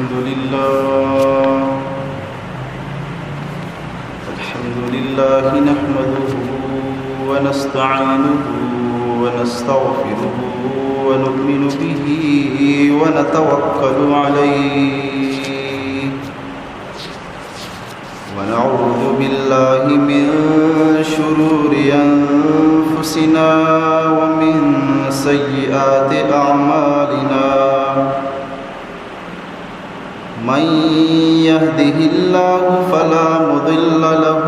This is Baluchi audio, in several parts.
الحمد لله. الحمد لله نحمده ونستعينه ونستغفره ونؤمن به ونتوكل عليه ونعوذ بالله من شرور أنفسنا ومن سيئات أعمالنا. من يهده الله فلا مضل له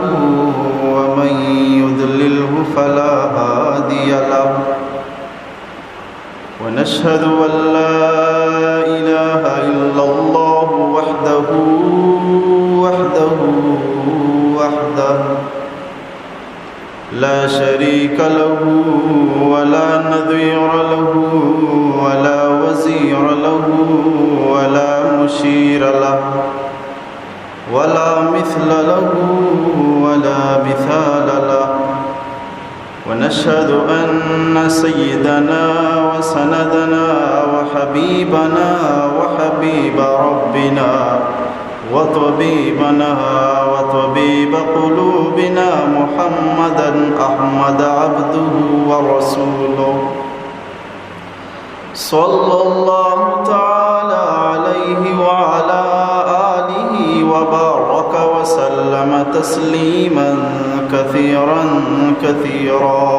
ومن يضلله فلا هادي له. ونشهد أن لا إله إلا الله وحده، وحده، وحده لا شريك له ولا نظير له ولا وزير له ولا مشير له ولا مثل له ولا مثال له. ونشهد أن سيدنا وسندنا وحبيبنا وحبيب ربنا وطبيبنا وطبيب قلوبنا محمدا أحمد عبده ورسوله، صلى الله تعالى عليه وعلى آله وبارك وسلم تسليما كثيرا كثيرا.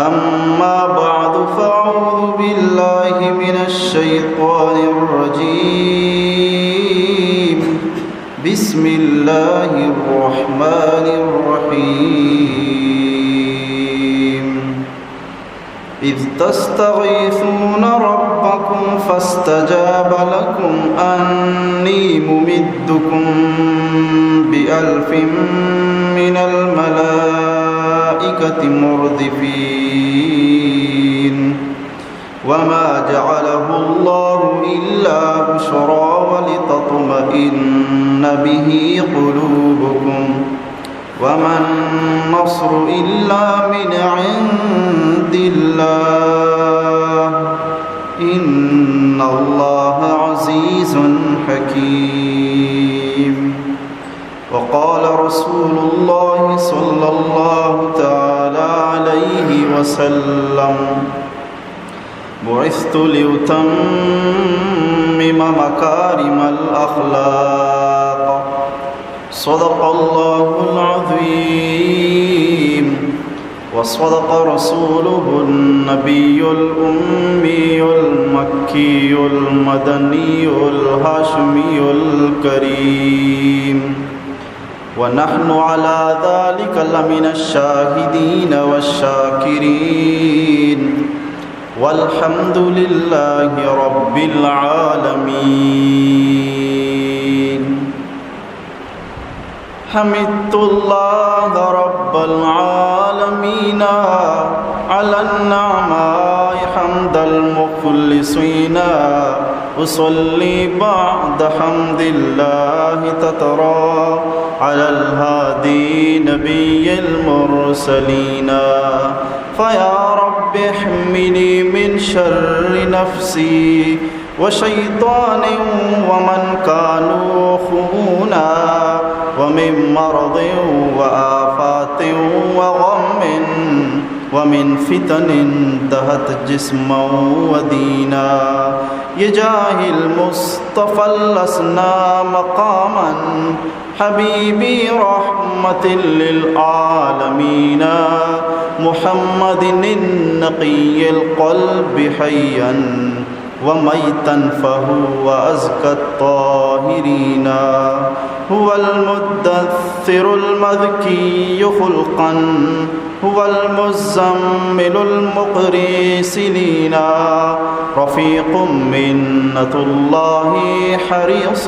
أما بعد، فأعوذ بالله من الشيطان الرجيم. بسم الله الرحمن الرحيم. إذ تستغيثون ربكم فاستجاب لكم أني ممدكم بألف من الملائكة مردفين. وما جعله الله إلا بشرى ولتطمئن به قلوبكم. وما النصر إلا من عند الله، إن الله عزيز حكيم. وقال رسول الله صلى الله تعالى عليه وسلم: بعثت لأتمم مكارم الأخلاق. صدق الله العظيم وصدق رسوله النبي الأمي المكي المدني الهاشمي الكريم. ونحن على ذلك لمن الشاهدين والشاكرين. والحمد لله رب العالمين. حمدت الله رب العالمين على النعماء حمد المخلصين. أصلي بعد حمد الله تترى على الهادي نبي المرسلين. فيا رب احمني من شر نفسي وشيطان ومن كانوا يخوننا ومن مرض وآفات وغم ومن فتن دهت جسما ودينا. بجاه المصطفى الأسنى مقاما حبيبي رحمة للعالمين محمد النقي القلب حيا وميتا فهو أزكى الطاهرين. هو المدثر المذكي خلقا، هو المزمل المقري سنينا. رفيق منة الله حريص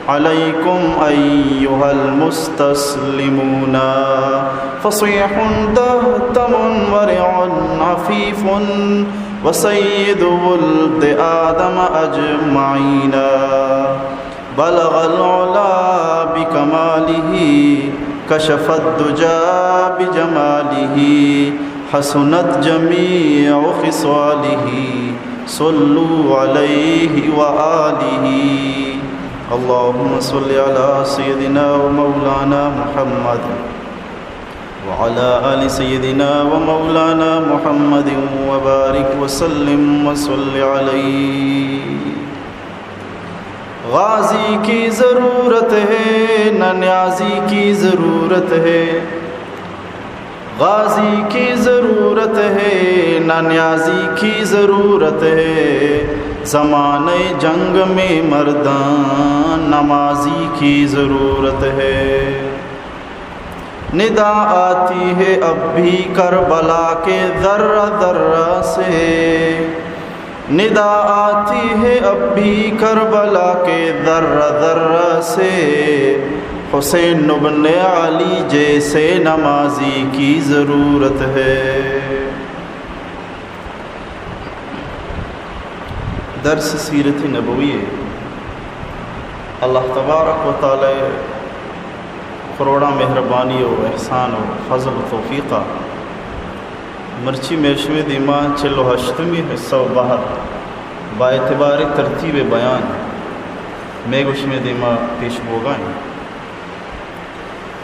عليكم أيها المستسلمون. فصيح دهتم ورع عفيف وسيد ولد آدم أجمعين. بلغ العلا بكماله، كشف الدجى بجماله، حسنت جميع خصاله، صلوا عليه وآله. اللهم صل على سيدنا ومولانا محمد وعلى آل سيدنا ومولانا محمد وبارك وسلم وصل عليه. غازی کی ضرورت ہے، نہ نیازی کی ضرورت ہے. غازی کی ضرورت ہے، نہ نیازی کی ضرورت ہے. زمانۂ جنگ میں مردان نمازی کی ضرورت ہے. ندا آتی ہے اب بھی کربلا کے ذرہ ذرہ سے. ندا آتی ہے اب بھی کربلا کے ذرہ ذرہ سے. حسین ابن علی جیسے نمازی کی ضرورت ہے. درس سیرت نبوی ءِ اللہ تبارک و تعالی ءِ کروڑاں مہربانی و احسان و فضل و توفیق ءَ مرچی مئے شمئے دیما چل و ہشتمی حصہ و بہر با اعتبار ترتیب بیان مئے گوں شمئے دیما پیش بوگا ایں.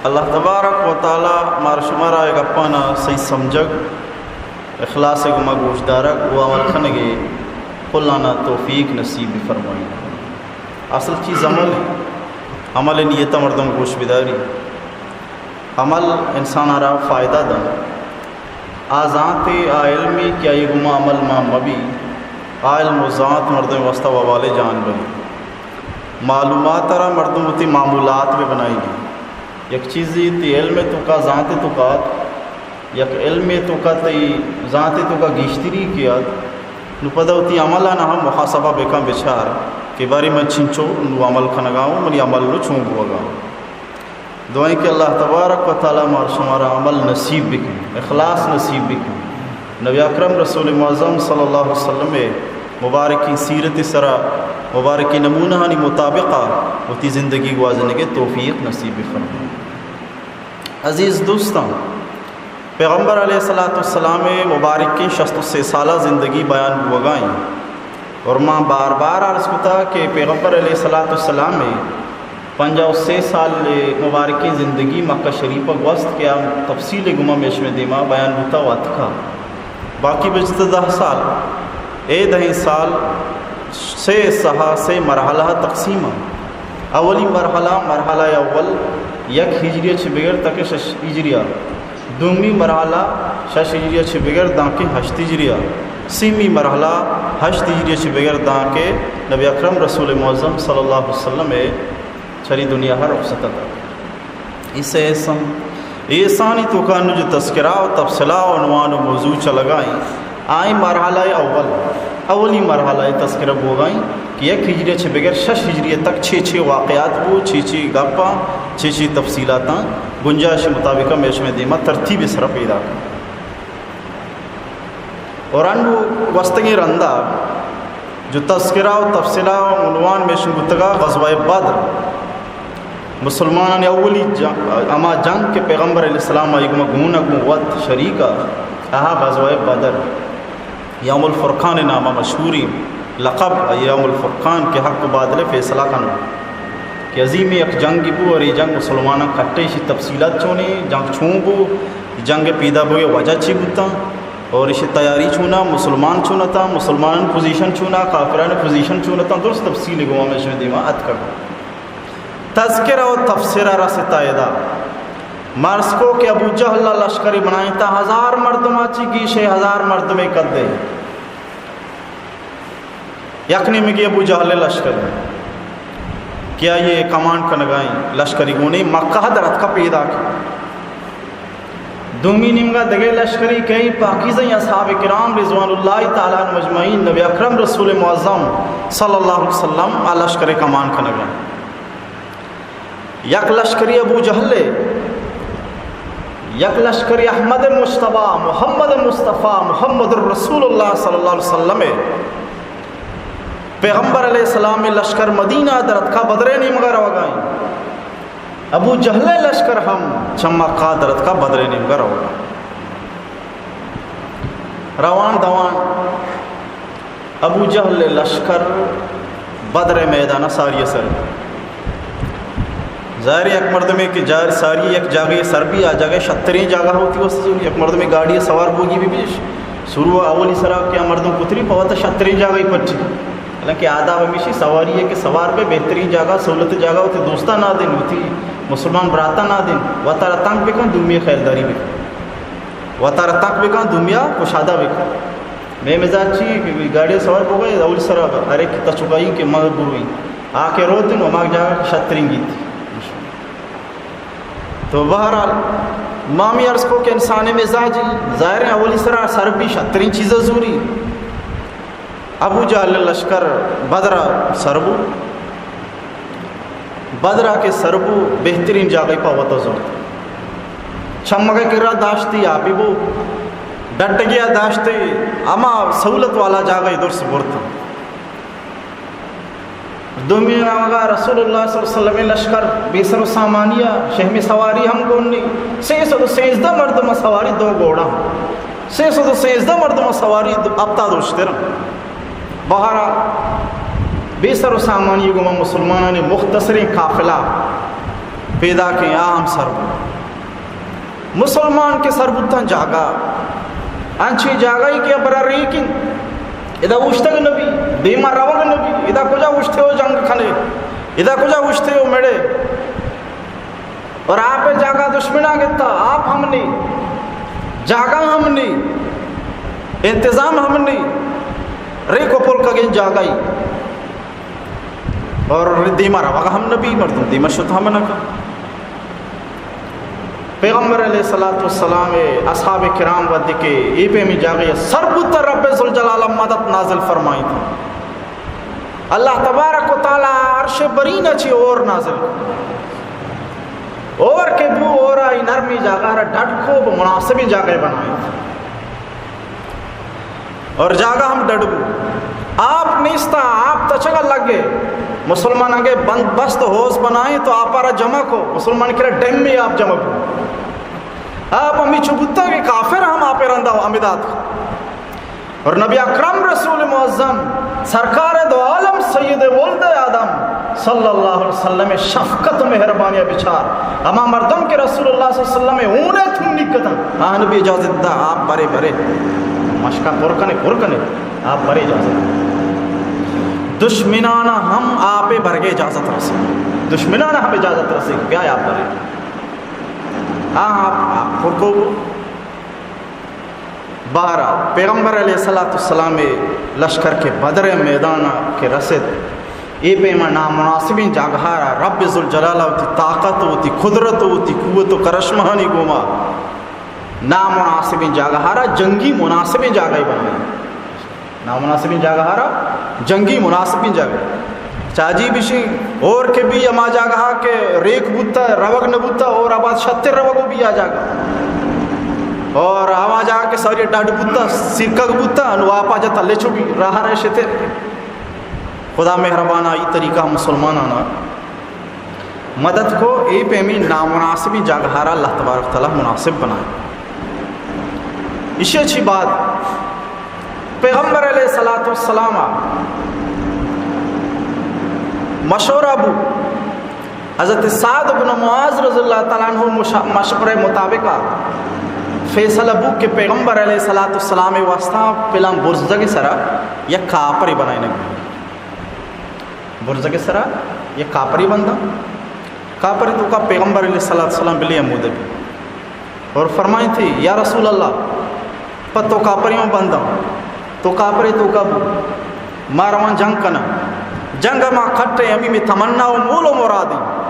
اللہ تبارک و تعالی مارا شمارا اے گپانا صحیح سمجھگ، اخلاص ءِ گوما گوشدارگ و عمل کنگ ءِ کلانا توفیق نصیب بفرمائیت. اصل چیز عمل اِنت. عمل ءِ نیت ءَ مردم گوش بداری. عمل انسان ءَ را فائدہ دنت. آ زانت ءُ آ علم کہ آئی گوما عمل مان مبی، آ علم و زانت مردم واسطہ وبال جان بنی. معلومات ءَ را مردم وتی معمولات بہ بنائی گی. یک چیزی تئی علم ءِ توکا، زانت ءِ توکا ات، یک علم ءِ توکا تئی زانت ءِ توکا گیشتری کہ ات، نو پدا وتی عملانا ہم محاسبہ بکن، بچار کہ باری من چنچو نو عمل کنگا اوں، منی عمل نو چون بوگا. دعائیں کہ اللہ تبارک و تعالی مارا شمارا عمل نصیب بکن، اخلاص نصیب بکن. نبی اکرم رسول معظم صلی اللہ علیہ وسلم ءِ مبارکیں سیرت ءِ سرا، مبارکیں نمونہانی مطابقا وتی زندگی گوازینگ ءِ توفیق نصیب بفرمائے. عزیز دوستاں، پیغمبر علیہ الصلوۃ والسلام ءِ مبارکیں شست و سے سالہ زندگی بیان بوگا ایں. اور ما بار بار عرض کتا کہ پیغمبر علیہ الصلوۃ والسلام ءِ پنجاہ و سے سال مبارکیں زندگی مکہ شریف ءَ گوست کہ آ تفصیل ءِ گوما مئے شمئے دیما بیان بوتا و اتکا. باقی بچتا دہ سال، اے دہیں سال سے حصہ، سے مرحلہ تقسیم اَنت. اولی مرحلہ، مرحلہ اول، یک ہجری ءَ چہ بگر تاکہ شش ہجری ءَ. دومی مرحلہ شش ہجری ءَ چہ بگر دانکہ ہشت ہجری ءَ. سیمی مرحلہ ہشت ہجری ءَ چہ بگر دانکہ نبی اکرم رسول معظم صلی اللہ علیہ وسلم ءِ چری دنیا ءَ رخصت اتک. اے سے حصہ، اے حصہانی توکا نوں جو تذکرہ و تفصیلہ و عنوان و موضوع چلگا ایں، آئی مرحلہ اول، اولی مرحلہ تذکرہ بوگا ایں کہ یک ہجری ءَ چہ بگر شش ہجری تک چے چے واقعات بو، چے چے گپاں، چے چے تفصیلاتاں، گنجائش مطابق مئے شمئے دیما ترتیب سرا پیدا کن. اور انو گوستگیں رندا جو تذکرہ و تفصیلہ و عنوان مئے شمئے بوتگا غزوہ بدر، مسلمانانی اولی جنگ، ہما جنگ کہ پیغمبر علیہ السلام آئی گوما گون ءَ گون وت شریک ءَ، آہا غزوہ بدر، یوم الفرقان نام ءَ مشہوریں لقب یوم الفرقان کہ حق و باطل فیصلہ کنو کہ عظیمیں یک جنگی بو اور اے جنگ مسلماناں کٹے، ایشی تفصیلات چونیں، جنگ چون بو، جنگ پیدا بوئے وجہ چی بوتاں، اور ایشی تیاری چونا، مسلمان چون اتاں، مسلمانانی پوزیشن چونا، کافرانی پوزیشن چون اتاں، درست تفصیل گوما مئے شمئے دیما اتکگ. تذکرہ و تفسیرہ رستا ادا. مرض کو کہ ابو جہل لشکری بنائیں تا ہزار مردم آچی گیشے ہزار مردمے کدے. یک نیمگی ابو جہل لشکر کہ آئی کمانڈ کنگائیں لشکری گونی مکہ در اتکا پیدا کی. دومی نیمگا دگہ لشکری کئی پاکیزہ اصحاب کرام رضوان اللہ تعالی علیہم اجمعین نبی اکرم رسول معظم صلی اللہ علیہ وسلم آ لشکر کمانڈ کنگائیں. یک لشکری ابو جہل، یک لشکری احمد مجتبی، محمد مصطفی، محمد الرسول اللہ صلی اللہ علیہ وسلم. پیغمبر علیہ السلام لشکر مدینہ در اتکا بدرے نیمگا روگائیں. ابو جہل لشکر ہم چہ مکہ در اتکا بدرے نیمگا روگا. روان دوان ابو جہل ءِ لشکر بدر ءِ میدان ءَ ساری ءَ سر۔ ظاہر ہے، یک مردمے کہ جا-، ساری یک جاگہے سر بی، آ جاگہ شتریں جاگہ ہوتی واسطہ، یک مردمے گاڑی ءَ سوار بوگی بہ بیش، شروع اولی سرا کہ آ مردم کتری پہ وت ءَ شتریں جاگہے پٹی۔ حالانکہ آداب ہمیشی سواری ہے کہ سوار بے بہترین جاگہ، سہولت جاگہ، وتی دوستاں نہ دین، وتی مسلمان براتاں نہ دین، وتارا تنگ بکن، دومی خیالداری بکن، وتارا تنگ بکن، دومیا کشادہ بکن۔ مئے مزاج چی ہے کہ گاڑی سوار بوگا، اولی سرا ہر ایک تچکائی کہ مہ بروئی، آ کہ روت نو ما جاگہ شترین گیت۔ تو بہرحال، ما ہمے عرض کو کہ انسان مزاجی، ظاہر ہے، اولی سرا سر بی شترین چیز زوری۔ ابو جہل لشکر بدر سر بو، بدر کے سر بو، بہترین جاگہ پہ وت زرت۔ چمگے کرا داشتی آپی بو، ڈڈگیا داشتی، اما سہولت والا جاگہ درس برت۔ دومی روگا رسول اللہ صلی اللہ علیہ وسلم لشکر بے سر و سامانیا، شہم سواری ہم گون نی، سہ سد و سیزدہ مردم سواری دو گھوڑا، سہ سد و سیزدہ مردم سواری دو، ہپتاد اشتر۔ بہرحال، بے سر و سامانی گوما مسلمانانی مختصریں قافلہ پیدا کیں، آ ہم سر بو۔ مسلمان کہ سر بوتاں جاگہ، انچیں جاگہی کہ برا ریکیں، ادا اوشتگ نبی، دیما روگ نبی، ادا کجا اوشتے ہو جنگ کھنے، ادا کجا اوشتے ہو مڑے۔ اور آپ جاگہ دشمنا گتا، آپ ہم نی، جاگہ ہم نی، انتظام ہم نی، ریک و پل کگیں جاگہی۔ اور دیما روگ ہم نبی، مردم دیما شت ہم نہ کن۔ پیغمبر علیہ الصلوۃ والسلام اصحاب کرام وھدے کہ اے پیمی جاگہ سر بوت، رب ذوالجلال مدد نازل فرمائیت۔ اللہ تبارک و تعالی عرش برین چی اور نازل کو۔ اور کہ بو اور آئی نرمی جاگہ را ڈڈ کو، بہ مناسبیں جاگہ بنائیت۔ اور جاگہ ہم ڈڈ بو۔ آپ نیستا، آپ تچگا لگے۔ مسلمان اگے بند بست حوض بنائیں تو آپ را جمع کو۔ مسلمان کرا ڈیم میں آپ جمع کو۔ آپ ہمیں چو بوتا کہ کافر ہم آپ رندا و امیدات کو۔ اور نبی اکرم رسول معظم سرکار دو عالم سید ولد آدم صلی اللہ علیہ وسلم شفقت و مہربانی بچار۔ ہما مردم کہ رسول اللہ صلی اللہ علیہ وسلم اونے تھونی کتن، آہن بھی اجازت دا، آپ برے برے، مشکا پر کنے، پر کنے، آپ برے اجازت۔ دشمنان ہم آپ برگے اجازت رسے، دشمنان ہم اجازت رسے، بیا آپ برے۔ آ آپ، آپ پر کو۔ بارہ، پیغمبر علیہ الصلوۃ والسلام لشکر کہ بدر میدان کہ رسد، اے پیما نامناسبیں جاگہارا رب ذوالجلال وتی طاقت و وتی قدرت و وتی قوت و کرشمہانی گوما نامناسبیں جاگہارا جنگی مناسبیں جاگہی بنائیں۔ نامناسبیں جاگہارا جنگی مناسبیں جاگہ۔ چاجی بشی اور کہ بھی ہما جاگہ کہ ریک بوتا، روگ نہ بوتا اور آباد شتر روگ بھی آ جاگہ۔ اور ہما جاگہ کہ ساری ڈڈ بوتا، سرکگ بوتا، انو آپا جتا لچو بھی راہ رہ شتر۔ خدا مہربان آئی طریقہ مسلمانانا مدد کو، اے پیمی نامناسبیں جاگہارا اللہ تبارک تعالی مناسب بنائے۔ ایشی چی بعد پیغمبر علیہ الصلوۃ والسلام مشورہ بو، حضرت سعد بن معاذ رضی اللہ تعالی عنہ مش-، مشورہ مطابق فیصلہ بو کہ پیغمبر علیہ الصلوۃ والسلام واسطہ پلان برزگ سرا یک کاپری بنائینگ۔ برزگ سرا یک کاپری بنداں۔ کاپری توکا پیغمبر علیہ الصلوۃ والسلام بلی ہمودے بی۔ اور فرمائیں تھی، یا رسول اللہ، پہ تو کاپریوں بنداں، تو کاپری توکا بو، ما رواں جنگ کناں۔ جنگ ما کھٹے ہمی میں تمنا و مول و مرادیں۔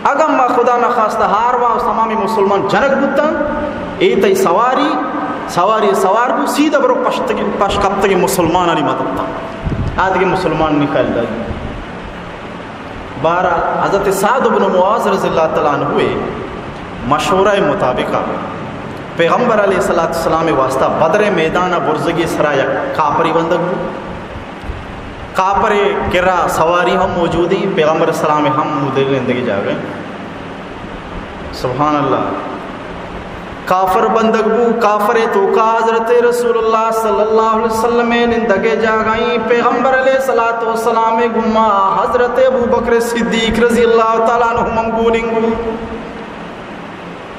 اگاں ما خدا نخواستہ ہار وا و تمامی مسلمان جنگ بوتاں، اے تئی سواری، سواری سوار بو، سیدھا برو پشتگی، پش کپتگی مسلمانانی مدد تا۔ آدگی مسلمان نی خیال داری۔ بہرحال، حضرت سعد بن معاذ رضی اللہ تعالی عنہ مشورہ مطابق پیغمبر علیہ الصلوۃ والسلام واسطہ بدر میدان برزگی سرا یک کاپری بندگ بو۔ کاپرے کرا سواری ہم موجودی، پیغمبر سلام ہم مدل نندگی جاگہ۔ سبحان اللہ۔ کافر بندگ بو، کافر توکا حضرت رسول اللہ صلی اللہ علیہ وسلم نندگے جاگائی، پیغمبر علیہ الصلوۃ والسلام گما حضرت ابوبکر صدیق رضی اللہ تعالی عنہ ہم گوننگ بو۔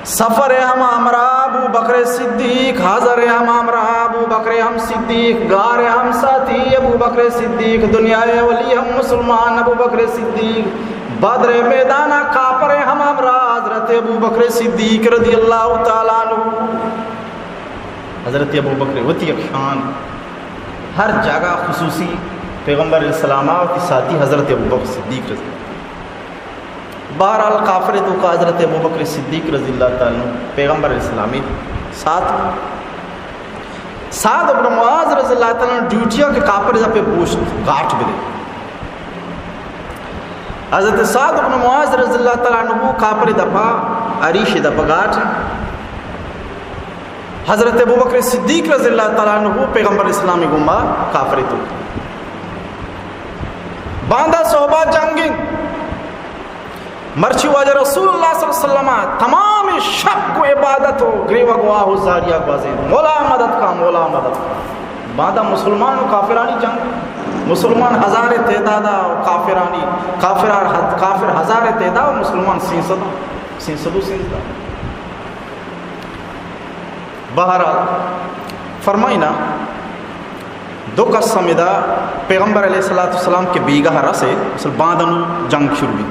سفر ہم ہمراہ ابوبکر صدیق، حضر ہم ہمراہ ابوبکر ہم صدیق، غار ہم ساتھی ابوبکر صدیق، دنیا اولی ہم مسلمان ابوبکر صدیق، بدر میدان کافر ہم ہمراہ حضرت ابوبکر صدیق رضی اللہ تعالی عنہ۔ حضرت ابوبکر وتی یک شان، ہر جاگہ خصوصی، پیغمبر علیہ السلام وتی ساتھی حضرت ابوبکر صدیق رضی اللہ۔ بہرحال کافر توکا حضرت ابوبکر صدیق رضی اللہ تعالی عنہ پیغمبر علیہ السلام ساتھ۔ سعد ابن معاذ رضی اللہ تعالی عنہ ڈیوٹی کہ کافر دپے بوشت گاٹ بدے۔ حضرت سعد ابن معاذ رضی اللہ تعالی عنہ کافر دپا، اریش دپا گاٹ۔ حضرت ابوبکر صدیق رضی اللہ تعالی عنہ پیغمبر اسلام گما کافر تو۔ باندا صحبہ جنگ انت۔ مرچی واجہ رسول اللہ صلی اللہ علیہ وسلم تمام شپ کو عبادت و گریوگ و آہ و زاریا گوازین، مولا مدد کا، مولا مدد کا۔ باندا مسلمان و کافرانی جنگ، مسلمان ہزار تعداد و کافرانی، کافر، کافر ہزار تعداد و مسلمان سینسد، سینسد و سینزدہ۔ بہرحال، فرمائینا، دو کس ہمیدا پیغمبر علیہ الصلوۃ والسلام کے بیگاہ رسے، اصل باندن جنگ شروع بی۔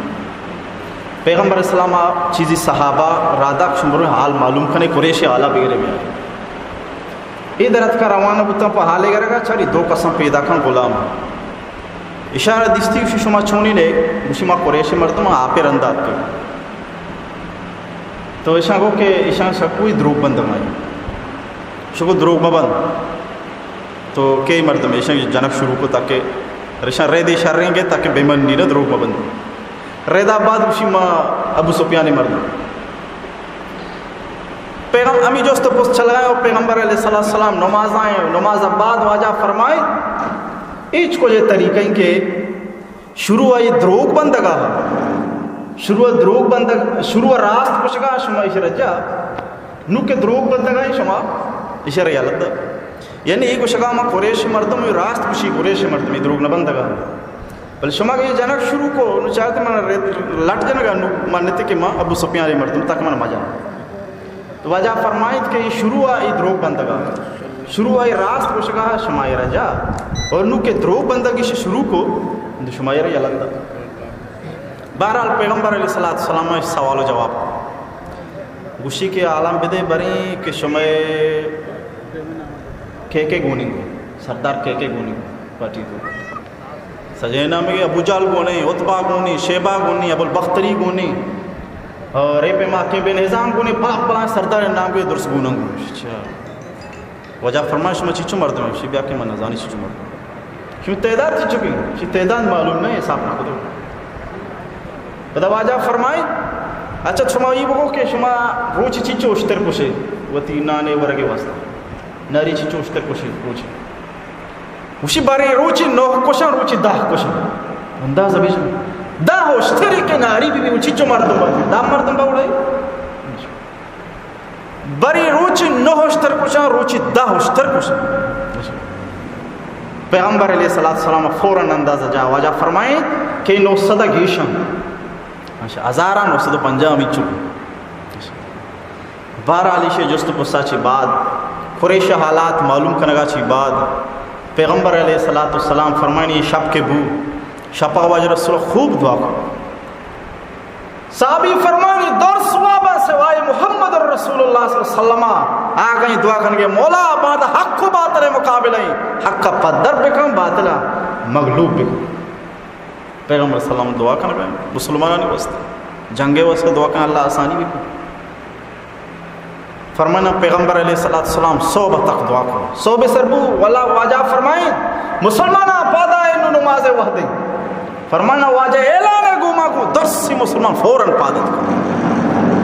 پیغمبر علیہ السلام آ چیزی صحابہ راداک شمبر حال معلوم کنے، قریش حالا بگرے بیا۔ اے درت کا روانہ بوتاں پہ حالے گرگا، چاری دو کساں پیدا کن غلام۔ اشارہ دیستی، گوشی، شما چونی نے؟ گوشی، ما قریش مردم، آپے رندا اتکگ۔ تو اشاں گو کہ اشاں شکوی دروگ بندگ آئی۔ شکو دروگ مبند۔ تو کئی مردم اشاں جنگ شروع کو تاکہ اشاں ریدے شریں گے تاکہ بے من نی نہ دروگ مبند۔ ریدا بعد گوشی، ما ابو سفیان مردم۔ پیغم-، ہمی جست و پست چلائے و پیغمبر علیہ الصلوۃ والسلام نماز آئیں، نماز بعد واجہ فرمائے، ایچ کو یہ طریقہ ہیں کہ شروع آئی دروگ بندگا، شروع دروگ بندگ، شروع راست کشگا، شما ایشرا جا، نو کہ دروگ بندگا شما ایشرا یلدا۔ یعنی ای گشگا ما قریش مردم، راست گشی قریش مردم، ای دروگ نہ بندگا۔ بلے شما کہ جنگ شروع کو، نو چاہتے من لٹ جنگا، نو منتے کہ ما ابو سفیان مردم تک من مجا۔ تو واجہ فرمائیت کہ ای شروع ای دروگ بندگا، شروع ای راست گشگا، شما ایرا جا، اور نو کہ دروگ بندگی شروع کو، تو شما ایرا یلندا۔ بہرحال پیغمبر علیہ الصلوۃ والسلام سوال و جواب گوشی کہ عالم بدے بریں کہ شما کے کے گونی، سردار کے کے گونی پارٹی تو۔ سجے نام کے ابو جہل گونی، عتبہ گونی، شیبہ گونی، ابو البختری گونی، اور اے پہ ماکیں بن حزام گونی، پلاں پلاں سردار نام کے درست گونن گونی۔ اچھا۔ واجہ فرمائے، شما چیچو مردم؟ شی بیا کہ من نزانی چیچو مردم۔ شما تعداد چیچو کی؟ شی تعداد معلوم نہیں، حساب نہ کدو۔ پدا واجہ فرمائے، اچھا، شما یہ بگو کہ شما روچ چیچو اشتر کشے، وتی نانے ورگے واسطہ۔ ناری چیچو اشتر کشے روچ۔ گوشی، باریں روچی نوہ کشاں، روچی دہ کشاں۔ اندازہ بیجن۔ دہ اشتری کہ ناری بی بی، چیچو مردم باتی۔ دہ مردم باوڑے۔ باریں روچی نوہ اشتر کشاں، روچی دہ اشتر کشاں۔ پیغمبر علیہ الصلوۃ والسلام فوراً اندازہ جا، واجہ فرمائیں کہ نو سد گیشاں۔ ہزاراں نو سد پنجاہ ہمیچو۔ بہرحال ایشی جست و پرسا چی بعد، قریش حالات معلوم کنگا چی بعد، پیغمبر علیہ الصلوۃ والسلام فرمائنی شپ کے بو، شپا واجہ رسول خوب دعا کو۔ صحابی فرمانی، درس وابا سوائے محمد رسول اللہ صلی اللہ علیہ وسلم آگئی دعا کنگے، مولا بعد حق و باطل مقابلہ، حق پدر بکن، باطل مغلوب بکن۔ پیغمبر سلام دعا کنگ ءَ مسلمانانی واسطہ، جنگ ءِ واسطہ دعا کن، اللہ آسانی بکن۔ فرمانا پیغمبر علیہ الصلوۃ والسلام صبح تک دعا کو۔ صبح سر بو، واللہ واجہ فرمائیں، مسلماناں پادا ایں، نو نماز ءِ وہد ایں۔ فرمانا واجہ اعلان ءَ گوما کو، درسی مسلمان فوراً پاد اتک۔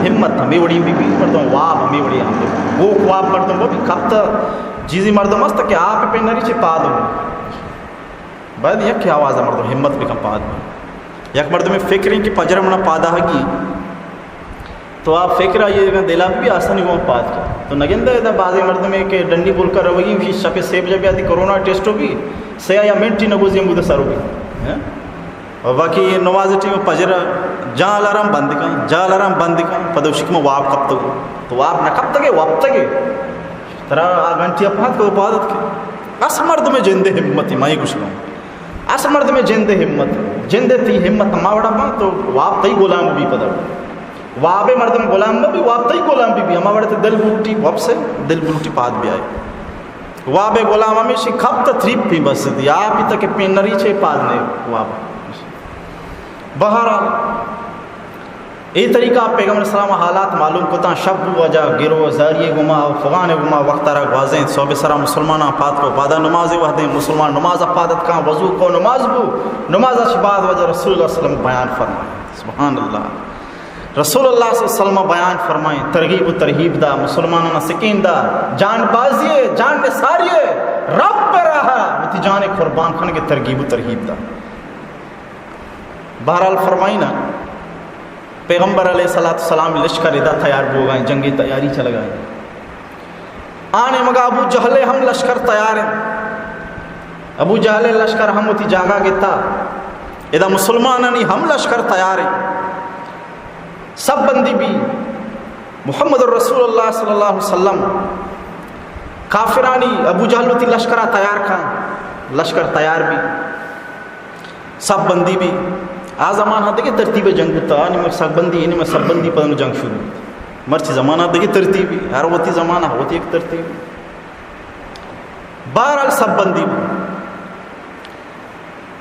ہمت ہمے وڑی بی بی، مردم واب ہمے وڑی ہم بی۔ گوک واب مردم بی کپت، جیزی مردم است کہ آپ پہ نری چہ پاد بی۔ باید یک آواز ءَ مردم ہمت بکن پاد بی۔ یک مردمے فکر ایں کہ پجر منا پاد آہگی، تو آ فکر آئی ءَ دلا بی آسانی گوں پاد کن۔ تو نگندے ادا بازیں مردمے کہ ڈنی بول کر روگی، وشی شپ سے بجے بیاتی کرونا ٹیسٹ ہو بی، سیا یا منٹی نگوزی ہمود سر ہو بی۔ ہیں؟ اور باقی نماز ٹیم فجر جاں الارم بند کن، جاں الارم بند کن، پدا وشی کہ من واب کپتگو۔ تو واب نہ کپتگے، وپتگے۔ ترا آ گھنٹی اپہات کو پادت کے۔ اس مردم جندے ہمتی، مائی گوشگاں۔ اس مردم جندے ہمت، جندے تی ہمت ہما وڑا پا تو واب تئی غلام بی پدا۔ وابے مردم غلام نہ بی، واب تئی غلام بی بی۔ ہما وڑا تے دل بوٹی وپسے، دل بوٹی پاد بیائے۔ وابے غلام ہمیشی کپت تریپ پی بس دی، آپ تک پین نری چے پاد نے واب۔ بہرحال، اے طریقہ پیغمبر اسلام حالات معلوم کتاں، شب بو واجہ گرو زاری گما و فغان گما وقت را گوازیں، صبح سرا مسلماناں پاد کو، پادا نماز وحدیں مسلمان نماز پادت کاں، وضو کو نماز بو، نماز اش بعد واجہ رسول اللہ صلی اللہ علیہ وسلم بیان فرمائے۔ سبحان اللہ۔ رسول اللہ صلی اللہ علیہ وسلم بیان فرمائیں، ترغیب و ترہیب دا، مسلماناں سکین دا، جان بازی ہے، جان نثاری ہے، رب راہ وتی جان قربان کھن کے ترغیب و ترہیب دا۔ بہرحال فرمائینا، پیغمبر علیہ الصلوۃ والسلام لشکر ادا تیار بوگائیں، جنگی تیاری چلگائیں۔ آنے مگا ابو جہل ہم لشکر تیار ہیں۔ ابو جہل لشکر ہم وتی جاگہ گتا۔ ادا مسلمانانی ہم لشکر تیار ہیں۔ سب بندی بی۔ محمد الرسول اللہ صلی اللہ علیہ وسلم کافرانی ابو جہل وتی لشکر تیار کھان۔ لشکر تیار بی۔ سب بندی بی۔ آ زمانہ دگہ ترتیب جنگ بوتا، نی سب بندی، نی سب بندی پدم جنگ شروع۔ مرچی زمانہ دگہ ترتیبی، ہر وتی زمانہ وتی ایک ترتیب۔ بہرحال سب بندی بی۔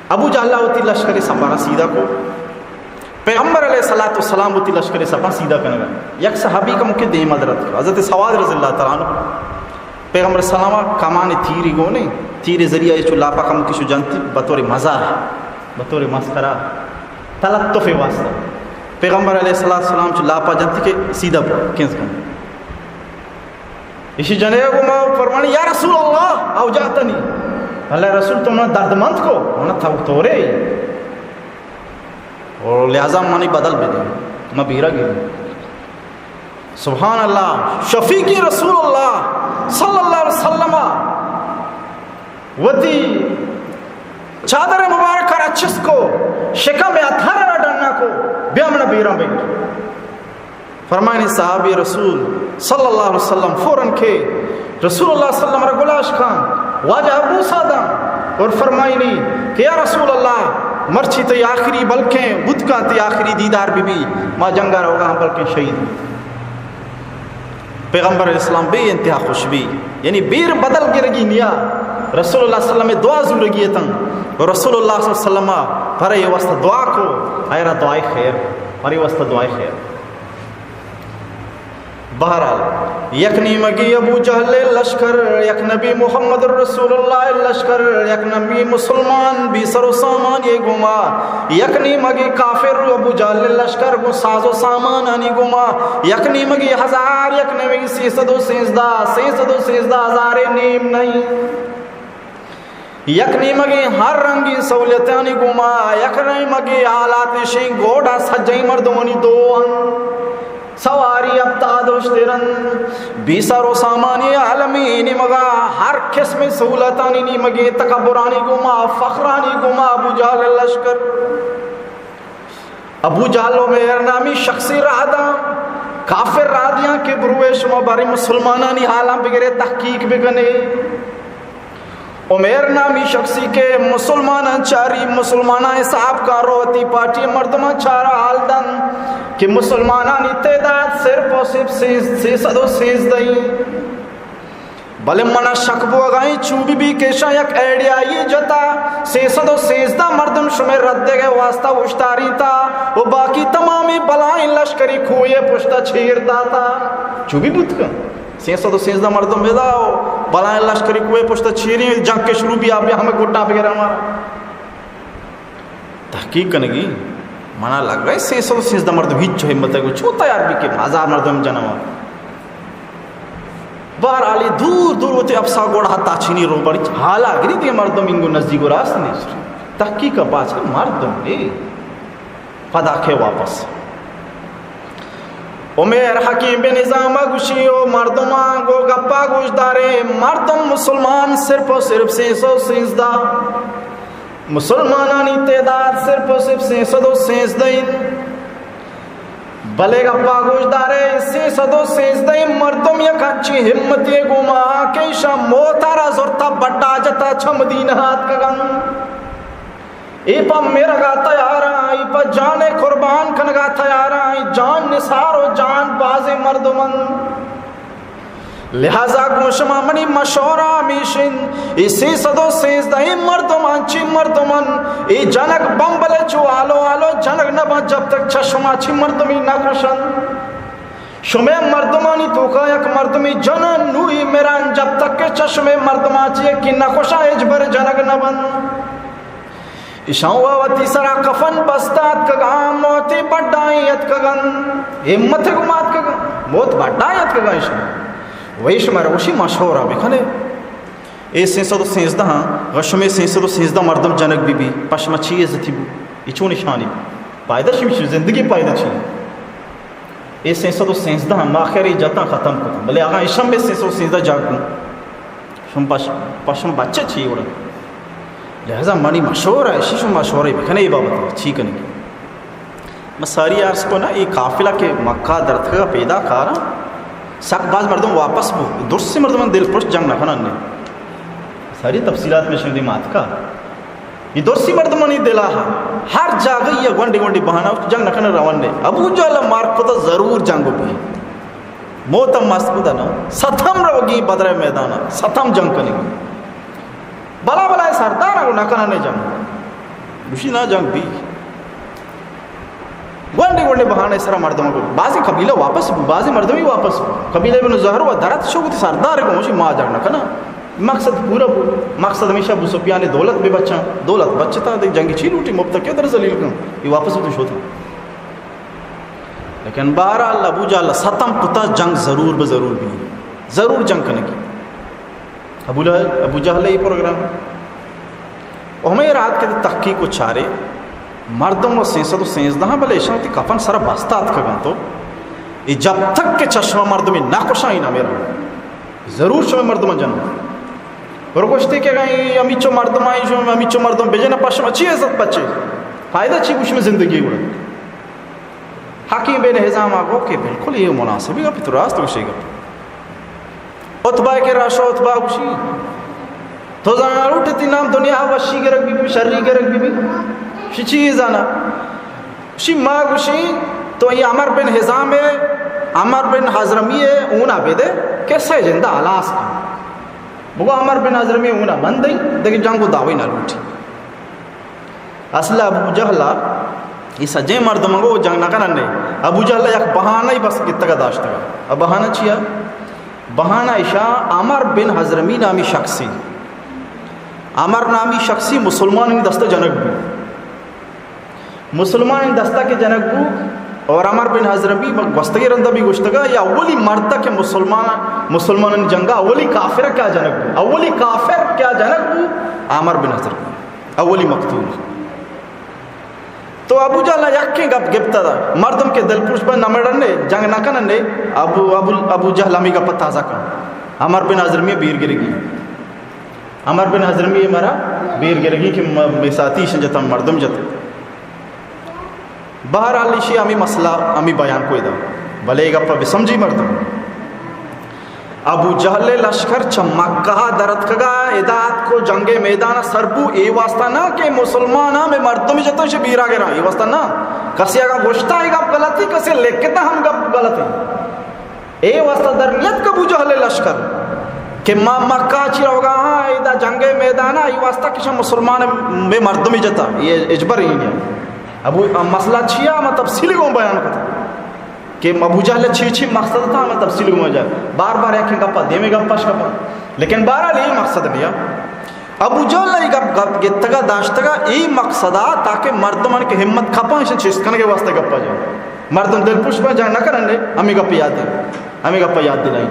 ابو جہل وتی لشکر سپارا سیدھا کو۔ پیغمبر علیہ الصلوۃ والسلام وتی لشکر سپا سیدھا کنگا۔ یک صحابی کا مکہ دیم حضرت، حضرت سواد رضی اللہ تعالی عنہ۔ پیغمبر سلام کمان تیری گونے، تیر ذریعہ چو لاپا کم کشو جنتی بطور مزاح، بطور مسخرہ، تلطف واسطہ۔ پیغمبر علیہ الصلوۃ والسلام چو لاپا جنتی کہ سیدھا کنز کن۔ اسی جنے کو ما فرمانی، یا رسول اللہ، اوجعتنی۔ اللہ رسول، تو منا درد مند کو، منا تو تورے۔ اور لہذا منی بدل بدے، میں بیرا گروں۔ سبحان اللہ، شفیق رسول اللہ صلی اللہ علیہ وسلم وتی چادر مبارک را چست کو، شکم اطہر را ڈنا کو، بیا منا بیرا بگر۔ فرمائنی صحابی رسول صلی اللہ علیہ وسلم فوراً کہ رسول اللہ صلی اللہ علیہ وسلم را گلاش کان، واجہ بوسا دان اور فرمائنی کہ یا رسول اللہ، مرچی تئی آخری بلکیں بوت کان تئی آخری دیدار بی بی، ما جنگا روگا ہم بلکیں شہید۔ پیغمبر اسلام بے انتہا خوش بی، یعنی بیر بدل گرگی نیا، رسول اللہ صلی اللہ علیہ وسلم دعا زورگی اتن، اور رسول اللہ صلی اللہ علیہ وسلم پر اے واسطہ دعا کو، ایرا دعائے خیر، پر اے واسطہ دعائے خیر۔ بہرحال، یک نیمگی ابو جہل لشکر، یک نبی محمد رسول اللہ لشکر، یک نبی مسلمان بی سر و سامان یہ گما، یک نیمگی کافر ابو جہل لشکر گو ساز و سامانانی گما، یک نیمگی ہزار، یک نیمگی سی سد و سیزدہ، سی سد و سیزدہ ہزار نیم نہیں۔ یک نیمگیں ہر رنگیں سہولتانی گوما، یک نیمگیں حالات شیں گوڈا سجیں مردمانی دو انت۔ سواری ہپتاد اشترن، بی سر و سامانی عالمی نیمگا ہر قسم سہولتانی نیمگیں تکبرانی گوما، فخرانی گوما ابو جہل لشکر۔ ابو جہل عمیر نامی شخصی راہ داں، کافر راہ دیاں کہ بروے شما بارے مسلمانانی حالاں بگرے تحقیق بکنے۔ عمیر نامی شخصی کہ مسلماناں چاری، مسلماناں حساب کارو وتی پارٹی مردماں چارا حال دن کہ مسلمانانی تعداد صرف و صرف سی، سی سد و سیزدہ۔ بلے منا شک بوگائیں چو بی بی کہ ایشاں یک آئیڈیائی جتا، سی سد و سیزدہ مردم شمئے ردگے واسطہ اوشتارینتا و باقی تمامی بلائیں لشکری کوہے پشتا چیر داتا۔ چو بی بوت کن؟ سی سد و سیزدہ مردم بدا و بلائیں لشکری کوہے پشتا چیریں، جنگ کے شروع بی، آپ بیا ہمیں گٹا بگرے ہمارا۔ تحقیق کنگی، منا لگ رہا ہے سی سد و سیزدہ مردم ہچ ہمت ہے، چو تیار بی کہ ہزار مردم جنوا۔ بہرحال دور دور وتی اپسا گوڑا حتی چینی روبر حالا گری دیگه مردم اینگو نزدیک و راست نیست۔ تحقیق باز کن مردم نے۔ پدا کے واپس۔ عمیر حکیم بن نظام ءَ گوشی، او مردماں، گو گپا گوش دارے، مردم مسلمان صرف و صرف سئے سد و سیزدہ، مسلمانانی تعداد صرف و صرف سئے سد و سیزدہ انت۔ بلے گپا گوش دارے، سئے سد و سیزدہ مردم یک انچیں ہمتے گوما کہ ایشاں موت ءَ را زرتا، بڈا جتا، چہ مدینہ ءَ آتکگ انت۔ اے پہ مرگ ءَ تیار آں، اے پہ جان ءِ قربان کنگ ءَ تیار آں، اے جان نثار و جان بازیں مردم انت۔ لہذا گوں شما منی مشورہ ہمیش انت، اے سئے سد و سیزدہ مردم انچیں مردم انت، اے جنگ بمبلے چو آلو آلو جنگ نہ بنت، جب تک چہ شما چی مردمی نہ کشنت۔ شمئے مردمانی توکا یک مردمی جنن نوئی مرن، جب تک کہ چہ شمئے مردماں چہ یکے نہ کشاں، ہچبر جنگ نہ بنت۔ ایشاں وا وتی سرا کفن بستہ اتکگاں، موتے بڈائیں اتکگن، ہمت گما اتکگاں، موت بڈائیں اتکگاں ایشاں۔ وہی شما روشی مشورہ بکنے۔ اے سئے سد و سیزدہ آں، گشمے سئے سد و سیزدہ مردم جنگ بی بی، پشما چی عزتی بو؟ اے چون نشانی بو؟ پائدہ چی بی؟ زندگی پائدہ چی؟ اے سئے سد و سیزدہ ہم آخر اے جتاں ختم کتاں، بلے اگاں ایشم بہ سئے سد و سیزدہ جاگ کن، شم پش-، پشم بچہ چی وڑا؟ لہذا منی مشورہ ہے، شی شما مشورہ بکنے اے بابت چی کنی؟ ما ساری عرض کو نا، اے قافلہ کہ مکہ درتکا پیدا کارا، سک باز مردم واپس بو، درستی مردم دل پرش جنگ نہ کنن نے۔ ساری تفصیلات میں شمدی ماتکا۔ اے درستی مردمانی دلا ہا، ہر جاگہ یا گونڈی گونڈی بہانہ جنگ نہ کنن روان نے۔ ابو جہل مار کتا ضرور جنگ بی۔ موت ہم مست بوتا نا، ستم روگی بدر میدانا، ستم جنگ کنی۔ بلا بلا سردار کو نہ کنن نے جنگ۔ گوشی نا جنگ بی۔ گونڈے گونڈے بہانے سرا مردم کو، بازیں قبیلہ واپس بو، بازیں مردمی واپس بو۔ قبیلہ بن زہر و درت شو گوتی سردار کو، مشی ما جنگ نہ کنا۔ مقصد پورا بو۔ مقصد ہمیشہ ابو سفیان دولت بہ بچاں، دولت بچتا دے جنگی چی لوٹی، مبتکے در ذلیل کن، یہ واپس بو شوتا۔ لیکن بہرحال ابو جہل ستم کتا جنگ ضرور بہ ضرور بی، ضرور جنگ کنگی۔ ابو لہب، ابو جہل ءِ پروگرام۔ و ہمے رات کہ تحقیق و چارے، مردم و سئے سد و سیزدہ، بلے ایشاں وتی کفن سرا بستہ اتکگاں تو، اے جب تک کہ چہ شما مردمے نہ کشاں، اے نہ مرن۔ ضرور شما مردماں جنن۔ اور گوشتے کہ اگاں اے ہمیچو مردم آئی، شما ہمیچو مردم بجن، پہ شما چی عزت بچے؟ فائدہ چی گوش میں زندگی گڑا؟ حکیم بن حزام ءَ گو کہ بالکل اے مناسبی گپ، تو راست گوشے گپ۔ عتبہ ءِ کرا شو، عتبہ گوشی، تو زانا لوٹ تئی نام دنیا وشی گرگ be be, Shri Garg be be? شی چی زانا؟ شی ما گوشی، تو اے عمر بن حزام ءَ، عمر بن حضرمی ءَ اونا بدے کہ سئے جندا ہلاس کن۔ بگو عمر بن حضرمی اونا من دئی، دگہ جنگ و دعوی نہ لوٹی۔ اصل ابو جہل ءَ اے سجیں مردم گو جنگ نہ کنن نے۔ ابو جہل ءَ یک بہانہ ای بس گتگا داشتگا۔ ا بہانہ چیا؟ بہانہ اشا عمر بن حضرمی نامی شخصی، عمر نامی شخصی مسلمانانی دستا جنگ بو۔ مسلمانانی دستا کہ جنگ بو، اور عمر بن حضرمی گوستگی رندا بھی گوشتگا، یا اولی مرد کہ مسلمان، مسلمانانی جنگا اولی کافر کیا جنگ بو، اولی کافر کیا جنگ بو، عمر بن حضرمی۔ اولی مقتول۔ تو ابو جہل ءَ یکیں گپ گپت دا، مردم کہ دلپروش بہ نہ مڑن نے، جنگ نہ کنن نے، ابو، ابو، ابو جہل ہمیں گپ تازہ کن۔ عمر بن حضرمی بیر گرگی۔ عمر بن حضرمی مرا بیر گرگی کہ م-، میساتی شن جتا مردم جت۔ بہرحال ایشی ہمیں مسئلہ ہمیں بیان کوئی دا۔ بلے اے گپ بسمجھی مردم۔ ابو جہل ءِ لشکر چہ مکہ ءَ در اتکگ ءَ ادا اتک ءُ جنگ ءِ میدان ءَ سر بو، اے واسطہ نہ کہ مسلماناں مئے مردمی جتاں ایشی بیرا گراں، اے واسطہ نہ۔ کسے اگاں گوشتا اے گپ غلطی، کسے لکھتا ہم گپ غلطی۔ اے واسطہ در نیت کہ ابو جہل ءِ لشکر کہ ما مکہ ءَ چی روگا ہاں، ادا جنگ ءِ میدان ءَ، اے واسطہ کہ شما مسلمان مئے مردمی جتا، اے اجبر ہی نہیں۔ ابو مسئلہ چیا ما تفصیل گوں بیان کتا۔ کہ ابو جہل چی چی مقصد تھا، ہمیں تفصیل گوں جا۔ بار بار یک گپا دیمے گپا شکپا۔ لیکن بہرحال اے مقصد نیا۔ ابو جہل اے گپ، گپ گتگا داشتگا اے مقصدا تاکہ مردمان کہ ہمت کپاں، ایشن چست کنگے واسطہ گپا جا۔ مردم دل پوش بن جا نہ کرن نے، ہمیں گپ یاد دے۔ ہمیں گپا یاد دلائی۔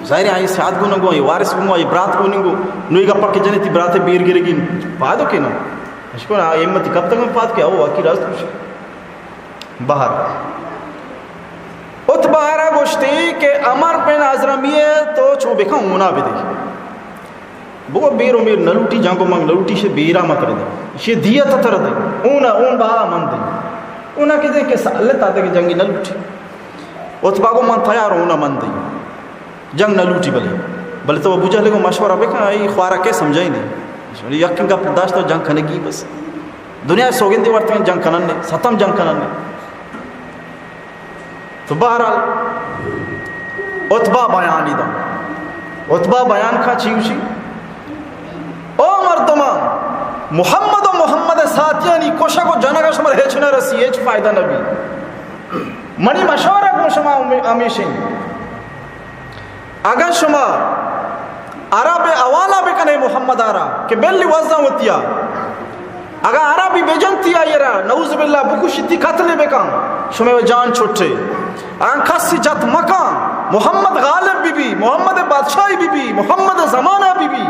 ظاہر ہے، آئی سیاد گوں نگو، آئی وارث گوں، آئی برات گوں نگو۔ نوئی گپا کہ جنے تی برات بیر گرگی پادو کے نا۔ اشکو نا، ہمت کپتگا پاد کے، او، واقعی راست کچھ۔ بہر۔ گوشتی کہ عمر بن حضرمی ءَ تو چو بکن، اونا بدے۔ بگو بیر و میر نلوٹی، جنگ و منگ نلوٹی، شے بیرا متر دے، شے دیت تر دے، اونا، اون بہا من دے۔ اونا کہ دے کہ سالت آتے کہ جنگی نلوٹی۔ عتبہ گو من تیار، اونا من دے۔ جنگ نہ لوٹی، بلے، بلے تو ابو جہل گو مشورہ بکن، اے خوارا کے سمجھائی نہیں۔ یقین گپ داشت تو جنگ کنگی بس۔ دنیا سوگندی ورتگن جنگ کنن نے، ستم جنگ کنن نے۔ تو بہرحال عتبہ بیانی دا۔ عتبہ بیان کا چی گوشی؟ او مردمان، محمد و محمد ساتیانی کشگ و جنگ شمار ہچ نہ رسی، ہچ فائدہ نہ بی۔ منی مشورہ گوں شما ہمی-، ہمیشیں۔ اگاں شما عرب ء حوالہ بکنے محمد ء را کہ بلی وزاں وتیا، اگاں عربی بجنتی آئی را، نعوذ باللہ، بکشتی، قتل بکن، شمے و جان چھٹے۔ اگاں کسی جت مکن، محمد غالب بی بی، محمد بادشاہی بی بی، محمد زمانہ بی بی،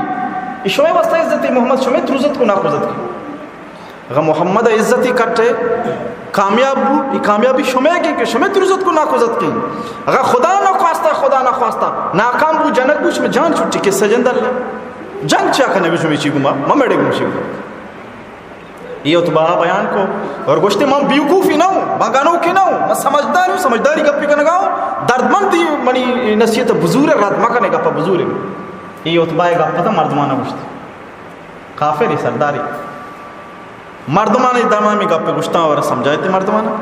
ای شمے واسطہ عزتی محمد شمے تروزت کو ناکوزت کی۔ اگاں محمد ء عزتی کٹے، کامیاب بو، ای کامیابی شمے کی کہ شمے تروزت کو ناکوزت کی۔ اگاں خدا نہ خواستہ، خدا نہ خواستہ ناکام بو، جنگ بو، شمے جان چھٹی، قصہ جندل۔ جنگ چیا کنے گو شمے چی گما، ما میڑے گو شی گما۔ ای عتبہ بیان کو اور گوشتے، من بیوقوفی نہ ہوں، من گنوکی نہ ہوں، من سمجھدار ہوں، سمجھداری گپی کنگا ہوں، دردمندی منی نصیحت بزور رد مکنے گپا بزور۔ ای عتبہ گپ پتا مردمانہ گوشتے۔ کافر سرداری۔ مردمانی دمامی گپ گوشتاں اور سمجھائے تے مردمان۔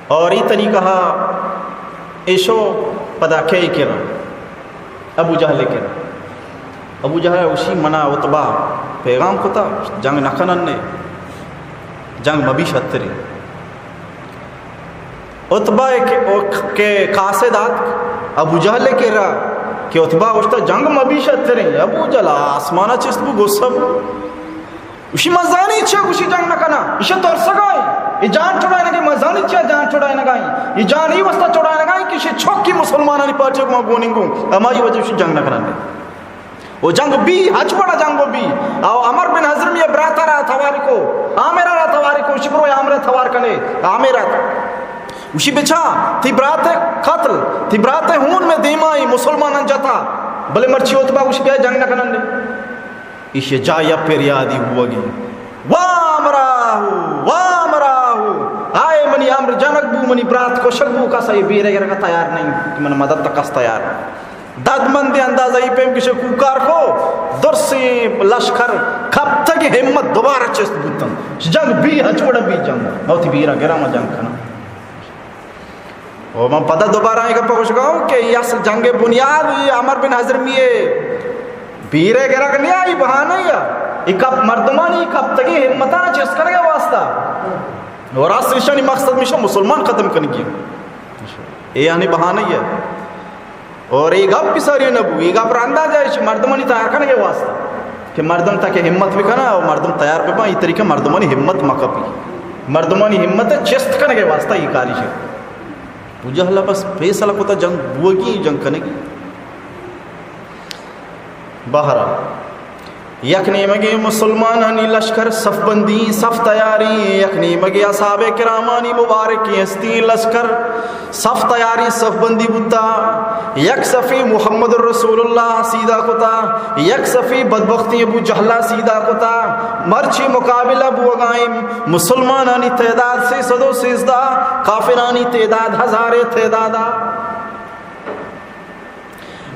اور ای طریقہ ایشو پدا کئی کرا، ابو جہل کرا۔ ابو جہل اوشی منا عتبہ پیغام کتا، جنگ نکنن نے، جنگ مبی شترے۔ عتبہ ء کہ، کہ قاصد آتک ابو جہل ء کرا کہ عتبہ گوشتا جنگ مبی شتریں۔ ابو جہل آسمانا چست بو، غصہ بو۔ گوشی من زانی چیا گوشی جنگ نہ کنا، ایشی ترسگائیں، ای جان چھڑائینگائیں، من زانی چیا جان چھڑائینگائیں، ای جان ای واسطہ چھڑائینگائیں کہ ایشی چوکی مسلمانانی پارٹی کو ما گوننگو، ہمائی وجہ ایشی جنگ نہ کنن۔ و جنگ بی، ہچ وڑا جنگ بی۔ او عمر بن حضرمی براترا تواری کو، عامرا را تواری کو، شبرو عامرا توار کنے، عامرا۔ وشی بچا، تی برات قتل، تی برات ہون میں دیمائی مسلمانان جتا، بلے مرچی عتبہ وشی بیا جنگ نہ کنن دے۔ ایشی جا یا پریادی ہوگی۔ وا مراہو، وا مراہو۔ آئے منی امر جنگ بو، منی برات کشگ بو، کسا یہ بیرے گرگا تیار نہیں، کہ من مدد تکس تیار۔ دادمندیں اندازہ ای پیم کشے کوکار کو، درسیں لشکر کپتگ ہمت دوبارہ چست بوتن۔ جنگ بی، ہچ وڑا بی جنگ۔ ما وتی بیرا گراں ما جنگ کناں۔ و من پدا دوبارہ ای گپ گوشگا ہوں کہ ای اصل جنگ بنیاد ای عمر بن حضرمی ء بیرے گرگ نیا، ای بہانہ یا۔ ای کپ مردمانی کپتگی ہمتانا چست کنگے واسطہ۔ اور اصل ایشانی مقصد میشہ مسلمان ختم کنگی۔ اے یعنی بہانہ یا۔ اور اے گپ بھی ساری نہ بو، اے گپ را اندازہ ہے مردمانی تیار کنگے واسطہ کہ مردم تاکہ ہمت بکنا اور مردم تیار ببا، اے طریقہ مردمانی ہمت مکپی، مردمانی ہمت چست کنگے واسطہ اے کاری شے۔ ابو جہل بس فیصلہ کتا جنگ بوگی، جنگ کنگی۔ بہرحال، یک نیمگے مسلمانانی لشکر صف بندی، صف تیاری، یک نیمگے اصحاب کرامانی مبارکیں ہستی لشکر صف تیاری، صف بندی بوتا۔ یک صفے محمد رسول اللہ سیدھا کتا، یک صفے بدبختیں ابو جہلا سیدھا کتا۔ مرچی مقابلہ بوگائیں مسلمانانی تعداد سہ سد و سیزدہ، کافرانی تعداد ہزارے تعدادا۔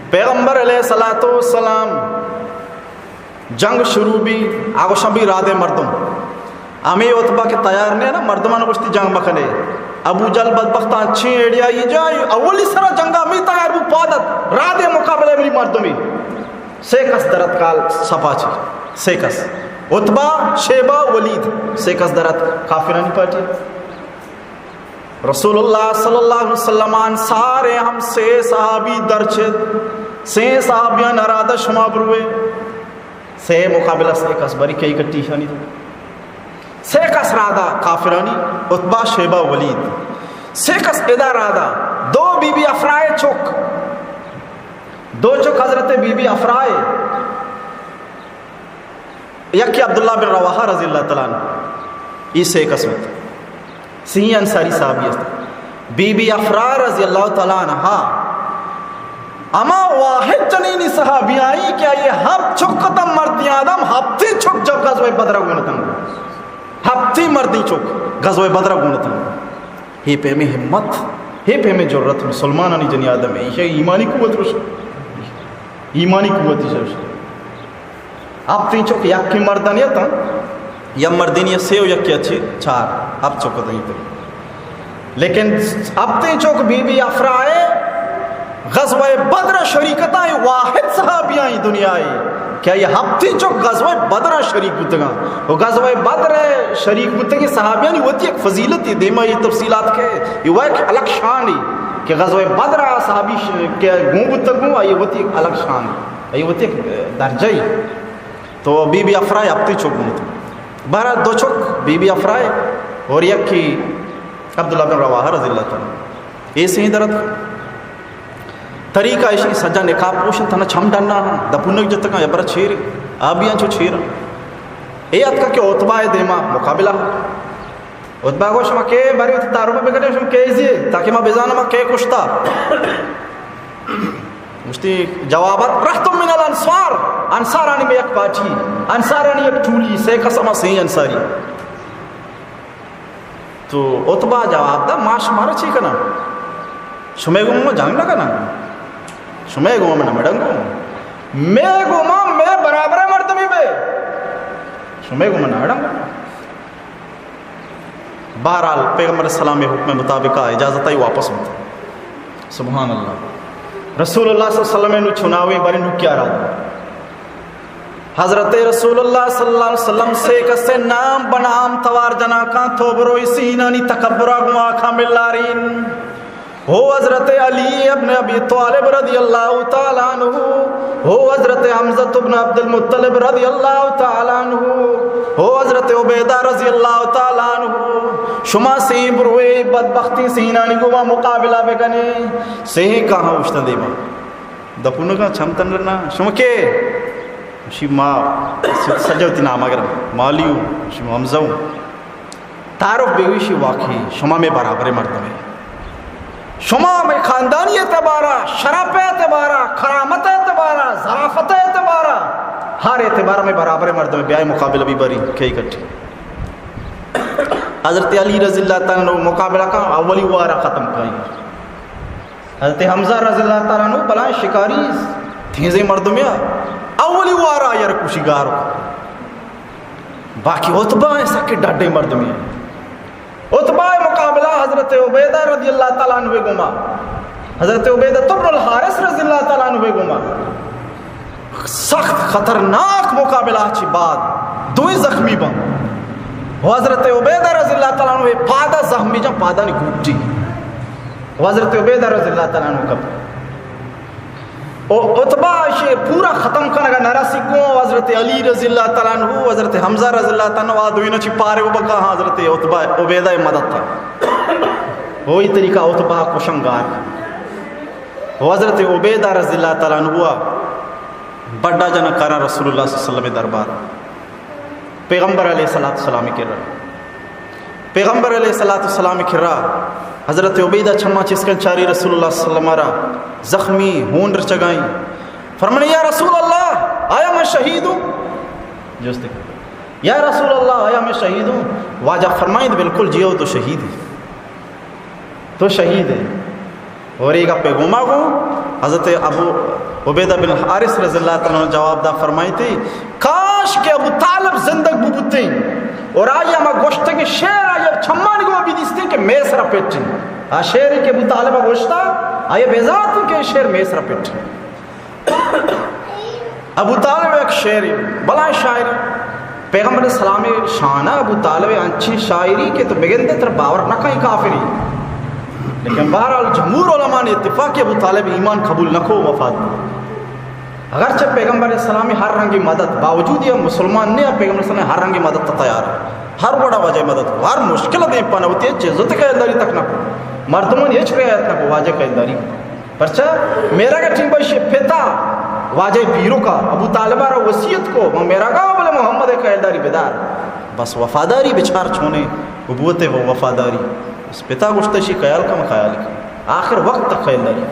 پیغمبر علیہ الصلوۃ والسلام جنگ شروع بی، آگوشاں بی رادے مردم۔ ہمے عتبہ کہ تیار نے نا، مردمان گوشتی جنگ مکنے۔ ابو جہل بدبخت انچیں ایڑیا ای جا، اولی سرا جنگا ہمے تیار بو پادت، رادے مقابلہ منی مردمی۔ سے کس درت کال سپا چی، سے کس۔ عتبہ، شیبہ، ولید، سے کس درت کافرانی پارٹی۔ رسول اللہ صلی اللہ علیہ وسلم انصار ہم سے صحابی درچت، سے صحابیان ارادہ شما بروے، سے مقابلہ سے کس بری کئی کٹی شانی تو۔ سے کس رادہ کافرانی، عتبہ، شیبہ، ولید۔ سے کس ادا رادہ، دو بی بی افرائے چک، دو چک حضرت بی بی افرائے۔ یکی عبداللہ بن رواحہ رضی اللہ تعالی عنہ، ای سے کس بیت۔ سی انصاری صحابی است۔ بی بی افراء رضی اللہ تعالی عنہا ہما واحد جنینی صحابیائی کہ آئی ہپت چک اتاں، مردیں آدم، ہپتیں چک جب غزوہ بدر گون اتاں، ہپتیں مردیں چک غزوہ بدر گون اتاں۔ ہے پیمیں ہمت، ہے پیمیں جرأت مسلمانانی جنی آدم ہے، ایشی ایمانی قوت روش، ایمانی قوت ایشی روش۔ ہپتیں چک یکیں مردانی اتاں، یا مردینی سے و یکی اچی چار، ہپت چک اتاں۔ لیکن ہپتیں چک بی بی افراء غزوہ بدر شریک اتاں، واحد صحابیاں دنیا ہے کہ آئی ہپتیں چک غزوہ بدر شریک بوتگاں۔ و غزوہ بدر شریک بوتگیں صحابیانی وتی ایک فضیلت ہے، دیما یہ تفصیلات کہ یہ وہ ایک الگ شان ہے کہ غزوہ بدر صحابی ش-، کہ گون بوتگوں، آئی وتی ایک الگ شان ہے۔ ای وتی یک درجہ ای۔ تو بی بی افراء ہپتیں چک بوت۔ بہرحال دو چک، بی بی افراء اور یکی عبداللہ بن رواحہ رضی اللہ تعالی عنہ۔ اے سیں درت طریقہ ایشی سجا نقاب پوشن، تھنا چم ڈنا ہاں، دپونک جتگاں، یا برا چیر، آ بھی انچو چیر۔ اے اتکا کہ عتبہ دیما مقابلہ۔ عتبہ گوش، ما کے بری تعارف بکنے، شما کے زی، تاکہ ما بزانم ما کے کشتا۔ گوشتی جوابات، رہت من الانصار، انصارانی میں یک پارٹی، انصارانی یک ٹولی، سے قسم سے انصاری۔ تو عتبہ جواب دا، ما شمارا چی کناں؟ شمے گوما جنگ نہ کناں، شمے گوما نہ مڑنگاں، مے گوما مے برابر مردمی بے، شمے گوما نہ مڑنگاں۔ بہرحال پیغمبر اسلام حکم مطابق اجازت آئی واپس ہوتا۔ سبحان اللہ۔ رسول اللہ صلی اللہ علیہ وسلم نو چناوی بری نو کیا را۔ حضرت رسول اللہ صلی اللہ علیہ وسلم سے کسے نام بنام توار جناکاں، تو بروئی سینانی تکبرا گما کھا ملارین۔ ہو حضرت علی ابن ابی طالب رضی اللہ تعالی عنہ، ہو حضرت حمزہ ابن عبد المطلب رضی اللہ تعالی عنہ، ہو حضرت عبیدہ رضی اللہ تعالی عنہ، شما سیں بروے بدبختی سینانی گوما مقابلہ بکنے۔ سیں کہاں اشتن دیما دپونگا چم تنرنا، شما کے؟ شی ما سجوتی نام اگر مالیو، شما حمزہ۔ تعارف بہ گوشی، واقعی شما مئے برابر مردمے، شما مئے خاندانی اعتبارا، شرف اعتبارا، کرامت اعتبارا، ظرافت اعتبارا، ہر اعتبارا مئے برابر مردمے۔ بیائے مقابلہ بی بری کئی کٹی۔ حضرت علی رضی اللہ تعالی عنہ مقابلہ کا اولی وارا ختم کئی۔ حضرت حمزہ رضی اللہ تعالی عنہ بلائیں شکاری، تیزیں مردمے، اولی وارا آئی ءَ را کشی گار۔ باقی عتبہ ءَ سکیں ڈڈیں مردمے۔ عتبہ ءِ مقابلہ حضرت عبیدہ رضی اللہ تعالی عنہ ءِ گوما، حضرت عبیدہ ابن الحارث رضی اللہ تعالی عنہ ءِ گوما۔ سخت خطرناک مقابلہ چی بعد دوئیں زخمی بن۔ و حضرت عبیدہ رضی اللہ تعالی عنہ پادا زخمی جن، پادانی گوٹی۔ و حضرت عبیدہ رضی اللہ تعالی عنہ کپ۔ و عتبہ اشی پورا ختم کنگا نرسی کو، و حضرت علی رضی اللہ تعالی عنہ، و حضرت حمزہ رضی اللہ تعالی عنہ، آ دوئیناں چی پارے و بکا، ہاں، حضرت عتبہ، عبیدہ مدد تا۔ وہی طریقہ عتبہ کشنگار۔ و حضرت عبیدہ رضی اللہ تعالی عنہ بڈا جنگ کرا رسول اللہ صلی اللہ علیہ وسلم دربار، پیغمبر علیہ الصلوۃ والسلام کرا۔ پیغمبر علیہ الصلوۃ والسلام کرا حضرت عبیدہ چما چسکن چاری رسول اللہ صلی اللہ علیہ وسلم را زخمی، ہون رچگائیں۔ فرمانے، یا رسول اللہ، آیا من شہید ہوں؟ جوست کہ، یا رسول اللہ، آیا من شہید ہوں؟ واجہ فرمائیں، بالکل جی ہو، تو شہید ہے۔ تو شہید ہے۔ اور یہ گپے گوما گو، حضرت ابو عبیدہ بن حارث رضی اللہ تعالی عنہ جواب دا، فرمائیتی، کاش کہ ابو طالب زندگ ببوتیں اور آئی ہما گوشتگیں شعر آئی چمانی گو بھی دیستیں کہ مے سرا پٹیں۔ آ شعر کہ ابو طالب گوشتا، آئی بزاتیں کہ شعر مے سرا پٹیں۔ ابو طالب یک شعرے، بلائیں شاعرے۔ پیغمبر اسلام شانہ ابو طالب انچیں شاعری کہ تو بگندے تر باور نہ کہیں کافری۔ لیکن بہرحال جمہور علماء نے اتفاق کہ ابو طالب ایمان قبول نہ کو، وفات کو۔ اگرچہ پیغمبر اسلام ہر رنگی مدد، باوجود یہ مسلمان نے، پیغمبر اسلام ہر رنگی مدد تا تیار ہے۔ ہر وڑا واجہ مدد کو، ہر مشکل دے پانا ہوتی ہے، چیزوں تک خریداری تک نہ کو۔ مردمان ہچ رعایت نہ کو، واجہ خریداری کو۔ پرچا؟ میرا کا ٹیم بھائی پتا واجہ پیرو کا ابو طالبہ را وصیت کو، من میرا گا بولے محمد خیالداری بدار۔ بس وفاداری بچار چونے، ابوت و وفاداری۔ بس پتا گوشتہ، شی خیال کم، خیال کی، آخر وقت تک خیال داری۔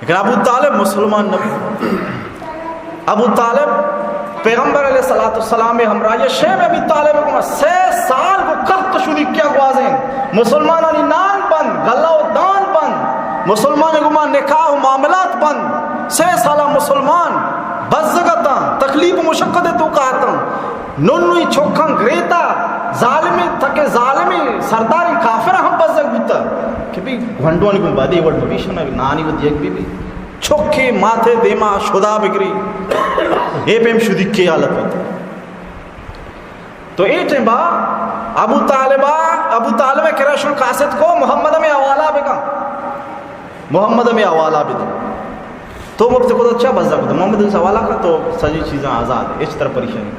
لیکن ابو طالب مسلمان نہ بوت۔ ابو طالب پیغمبر علیہ الصلوۃ والسلام ءِ ہمراہی، شیب ابی طالب گما سے سال گوں قحط شدیکیا گوازین، مسلمانانی نان بند، گلہ و دان بند، مسلمان گما نکاح و معاملات بند، سے سالا مسلمان بزگتاں، تکلیف و مشقت توکا اتاں۔ نون نوئی چکاں گریتا، ظالمیں تک ظالمیں سرداریں کافر ہم بزگ بوتا کہ بی گونڈوانی گوں بدے وڑ مبی، شنا نانی و دیگ بی بی۔ چکے ماتے دیما شدا بگری، اے پیم شدیکے حالت ہوتا۔ تو اے ٹیم با ابو طالبا، ابو طالب کرا شن قاصد کو محمد میں حوالہ بکن، محمد میں حوالہ بدے۔ تو مفت کو اچھا بزگ بوتا، محمد سے حوالہ کا تو سجی چیزاں آزاد ہے، اس طرح پریشانی۔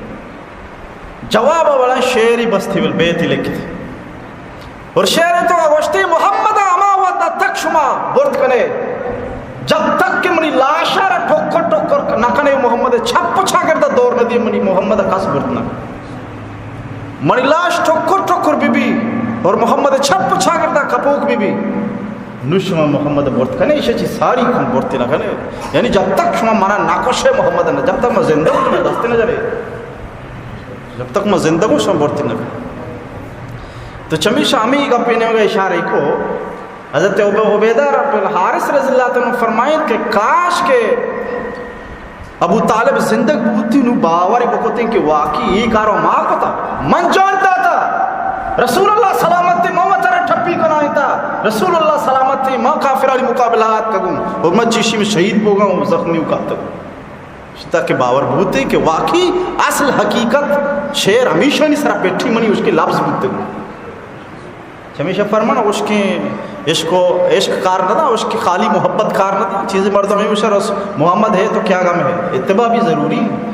جواب ءَ وڑا شعری بستی بل بیتی لکھتی۔ اور شعر تو گوشتی، محمد ہما ودا تک شما برت کنے، جب تک کہ منی لاشا را ٹکر ٹکر نہ کنے، محمد چپ چاگرد دور نہ دی، منی محمد کس برت نہ۔ منی لاش ٹکر ٹکر بی بی اور محمد چپ چاگرد کپوک بی بی۔ نو شما محمد برت کنے، ایشی چی ساری کن برتی نہ کنے۔ یعنی جب تک شما منا نہ کشے محمد نہ، جب تک میں زندہ ہوں، تمہیں دست نہ جلے۔ جب تک ما زندگ ہوں، شما برتی نہ۔ تو چمیشا ہمیں گپے نیمگا اشارہ کو، حضرت عب-، عبیدہ بن حارث رضی اللہ تعالیٰ عنہ فرمائیں کہ کاش کہ ابو طالب زندگ بوتی، نو باور بکتیں کہ واقعی یہ کارو ما کتا، من جان داتا، رسول اللہ سلامت، ما وتر ٹھپی کنائیں تا، رسول اللہ سلامت، ما کافرانی مقابلہ آتکگوں اور من چیشی میں شہید بوگا ہوں، زخمی و کاتگوں۔ تاکہ باور بوتے کہ واقعی اصل حقیقت شعر ہمیشانی سرا پٹی منی اشکے لفظ بوتے۔ چمیشا فرمان اشکے، عشق و، عشق کار نہ دا، اشکے خالی محبت کار نہ دا، چیزیں مردم ہمیشہ رس محمد ہے تو کیا غم ہے، اتباع بھی ضروری ہے۔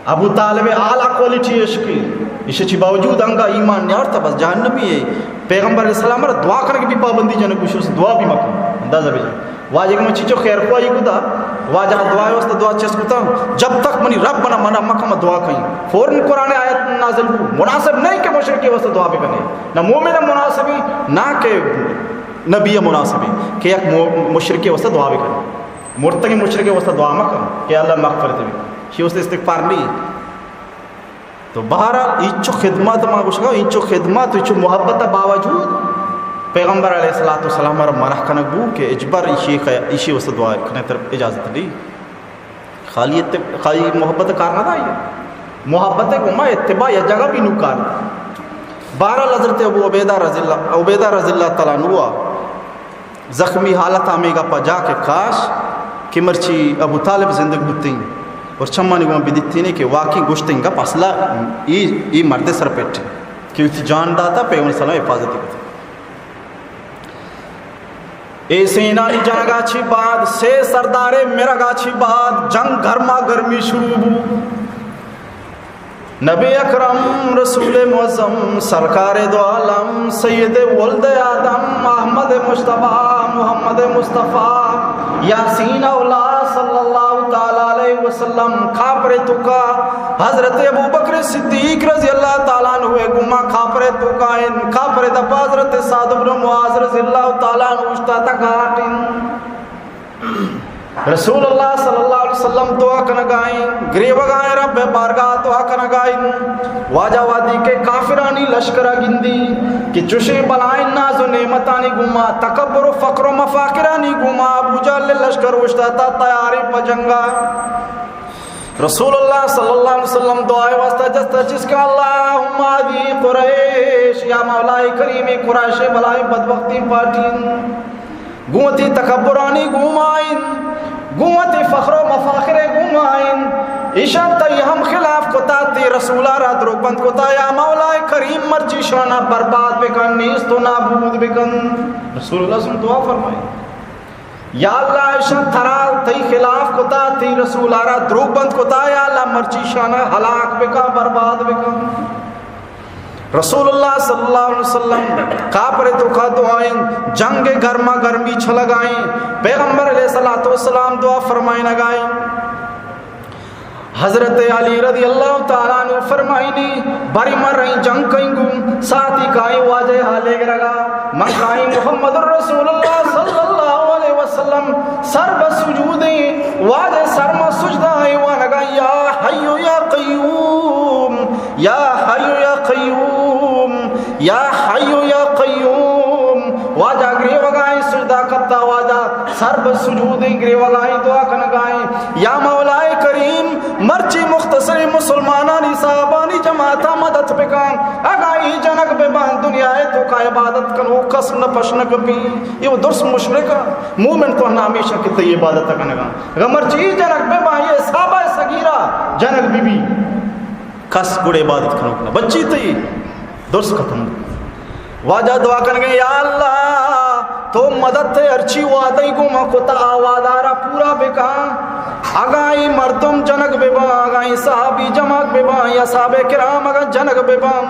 ابو طالب اعلیٰ کوالٹی عشق ہے، ایشی چی باوجود انگا ایمان نیارتا، بس جہنمی ہے۔ پیغمبر علیہ السلام را دعا کنگ بھی پابندی جنگ، گوشی اس دعا بھی مکن، اندازہ بجن۔ واجہ کہ من چیچو خیر خواہی کتا، واجہ دعا واسطہ دعا چست کتا، جب تک منی رب منا منع مکن، من دعا کئیں۔ فوراً قرآن آیت نازل بو، مناسب نہیں کہ مشرکے واسطہ دعا بکنے، نہ مومن مناسبی، نہ کہ نبی مناسبی کہ یک مو-، مشرکے واسطہ دعا بکنے۔ مرتگیں مشرکے واسطہ دعا مکن کہ اللہ مغفرت بھی، شی واسطہ استغفار نہیں۔ تو بہرحال اینچو خدمت ما گوشگا، اینچو خدمت، اینچو محبت باوجود پیغمبر علیہ الصلوۃ والسلام را منع کنگ بو کہ اجبر ایشی خیا-، ایشی واسطہ دعا کنگ تر اجازت نہیں۔ خالی اتب-، خالی محبت کار نہ دائی، محبت گما اتباع یا جگہ بھی نو کار۔ بہرحال حضرت ابو عبیدہ رضی اللہ، عبیدہ رضی اللہ تعالیٰ عنہ زخمی حالت ہمے گپا جا کہ کاش کہ مرچی ابو طالب زندگ بوتیں اور چمانی گوما بدیتینے کہ واقعی گوشتیں گپ اصلا ای، ای مرد سر پٹ کہ وتی جان داتا پیغمبر صلی اللہ علیہ وسلم حفاظت کتا۔ اے سینانی جنگا چی بعد، سے سردارے مرگا چی بعد جنگ گرما گرمی شروع بو۔ نبی اکرم، رسول معظم، سرکار دو عالم، سید ولد آدم، احمد مجتبی، محمد مصطفی، یاسین اولاد صلی اللہ تعالی علیہ وسلم، کافر توکا حضرت ابوبکر صدیق رضی اللہ تعالی عنہ گما، کافر توکا ان، کافر دپا حضرت سعد بن معاذ رضی اللہ تعالی عنہ اشتاتا گاٹن۔ رسول اللہ صلی اللہ علیہ وسلم دعا کنگائیں، گریوگائیں، رب بارگاہ دعا کنگائیں۔ واجہ وادی کے کافرانی لشکر گندی کہ چشیں بلائیں ناز و نعمتانی گما، تکبر و فقر و مفاخرانی گما، ابو جہل لشکر اوشتاتا تیاری پہ جنگا۔ رسول اللہ صلی اللہ علیہ وسلم دعائے واسطہ جستا چسکا، اللہم اہدی قریش، یا مولا کریم، قریش بلائیں بدبختیں پارٹی گوں وتی تکبرانی گوما انت، گوں وتی فخر و مفاخر گوما انت۔ ایشان تئی ہم خلاف کتا، تئی رسولا را دروگ بند کتا، یا مولا کریم مرچی شانا برباد بکن، نیست و نابود بکن۔ رسول اللہ صلی اللہ علیہ وسلم دعا فرمائی، یا اللہ ایشان ترا تئی خلاف کتا، تئی رسولا را دروگ بند کتا، یا اللہ مرچی شانا ہلاک بکن، برباد بکن۔ رسول اللہ صلی اللہ علیہ وسلم کافر توکا دعائیں، جنگ گرما گرمی چلگائیں، پیغمبر علیہ الصلوۃ والسلام دعا فرمائنگائیں۔ حضرت علی رضی اللہ تعالی عنہ فرمائنی، بری من رئیں جنگ کئیں گوں، ساعتی کائیں واجہ حالے گرگا، من کائیں محمد الرسول اللہ صلی اللہ علیہ وسلم سر بہ سجودیں، واجہ سر ما سجدہ ایں وانگا، یا حی یا قیوم، یا حی یا قیوم، یا حی یا قیوم۔ واجہ گریوگائیں، سجدہ کپتا، واجہ سر بہ سجودیں، گریوگائیں، دعا کنگائیں، یا مولائے کریم، مرچی مختصریں مسلمانانی صحابانی جماعتا مدد بکن۔ اگاں ای جنگ ببان، دنیا توکا عبادت کنوک کس نہ پش نہ کپی۔ یہ درست مشرک، مومن تو نامیشہ کہ تئی عبادت کنگا۔ اگاں مرچی ای جنگ ببان، یہ صحابہ صغیرہ جنگ ببی، کس گڑ عبادت کنوک نہ بچی، تئی درست ختم۔ واجہ دعا کنگے، یا اللہ، تو مدد تے ہرچی وعدہ گوں ما کتا، آ وعدہ را پورا بکن۔ اگاں ای مردم جنگ ببان، اگاں ای صحابی جمگ ببان، یا صحابہ کرام اگاں جنگ ببان،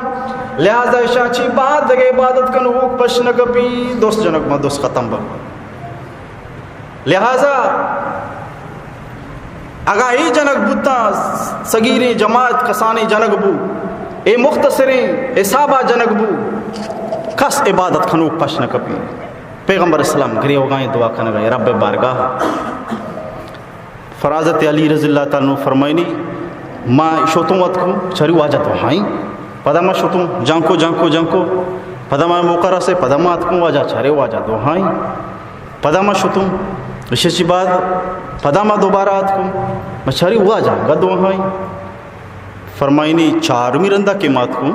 لہذا اشاں چی بعد دگہ عبادت کنوک پش نہ کپی، درست جنگ ما درست ختم ببان۔ لہذا اگاں اے جنگ بوتاں، صغیریں جماعت کسانیں جنگ بو، اے مختصریں حسابا جنگ بو، کس عبادت کنوک پش نہ کپی۔ پیغمبر اسلام گریوگائیں، دعا کنگائیں رب بارگاہ۔ فرازت علی رضی اللہ تعالی عنہ فرمائنی، ما شتوں اتکوں، چاری واجہ دعائیں۔ پدا ما شتوں، جنکو، جنکو، جنکو۔ پدا ما موقع رسے، پدا ما اتکوں واجہ، چارے واجہ دعائیں۔ پدا ما شتوں، اشی چی بعد پدا ما دوبارہ اتکوں، ما چاری واجہ گا دعائیں۔ فرمائنی چارمی رندا کہ ما اتکوں،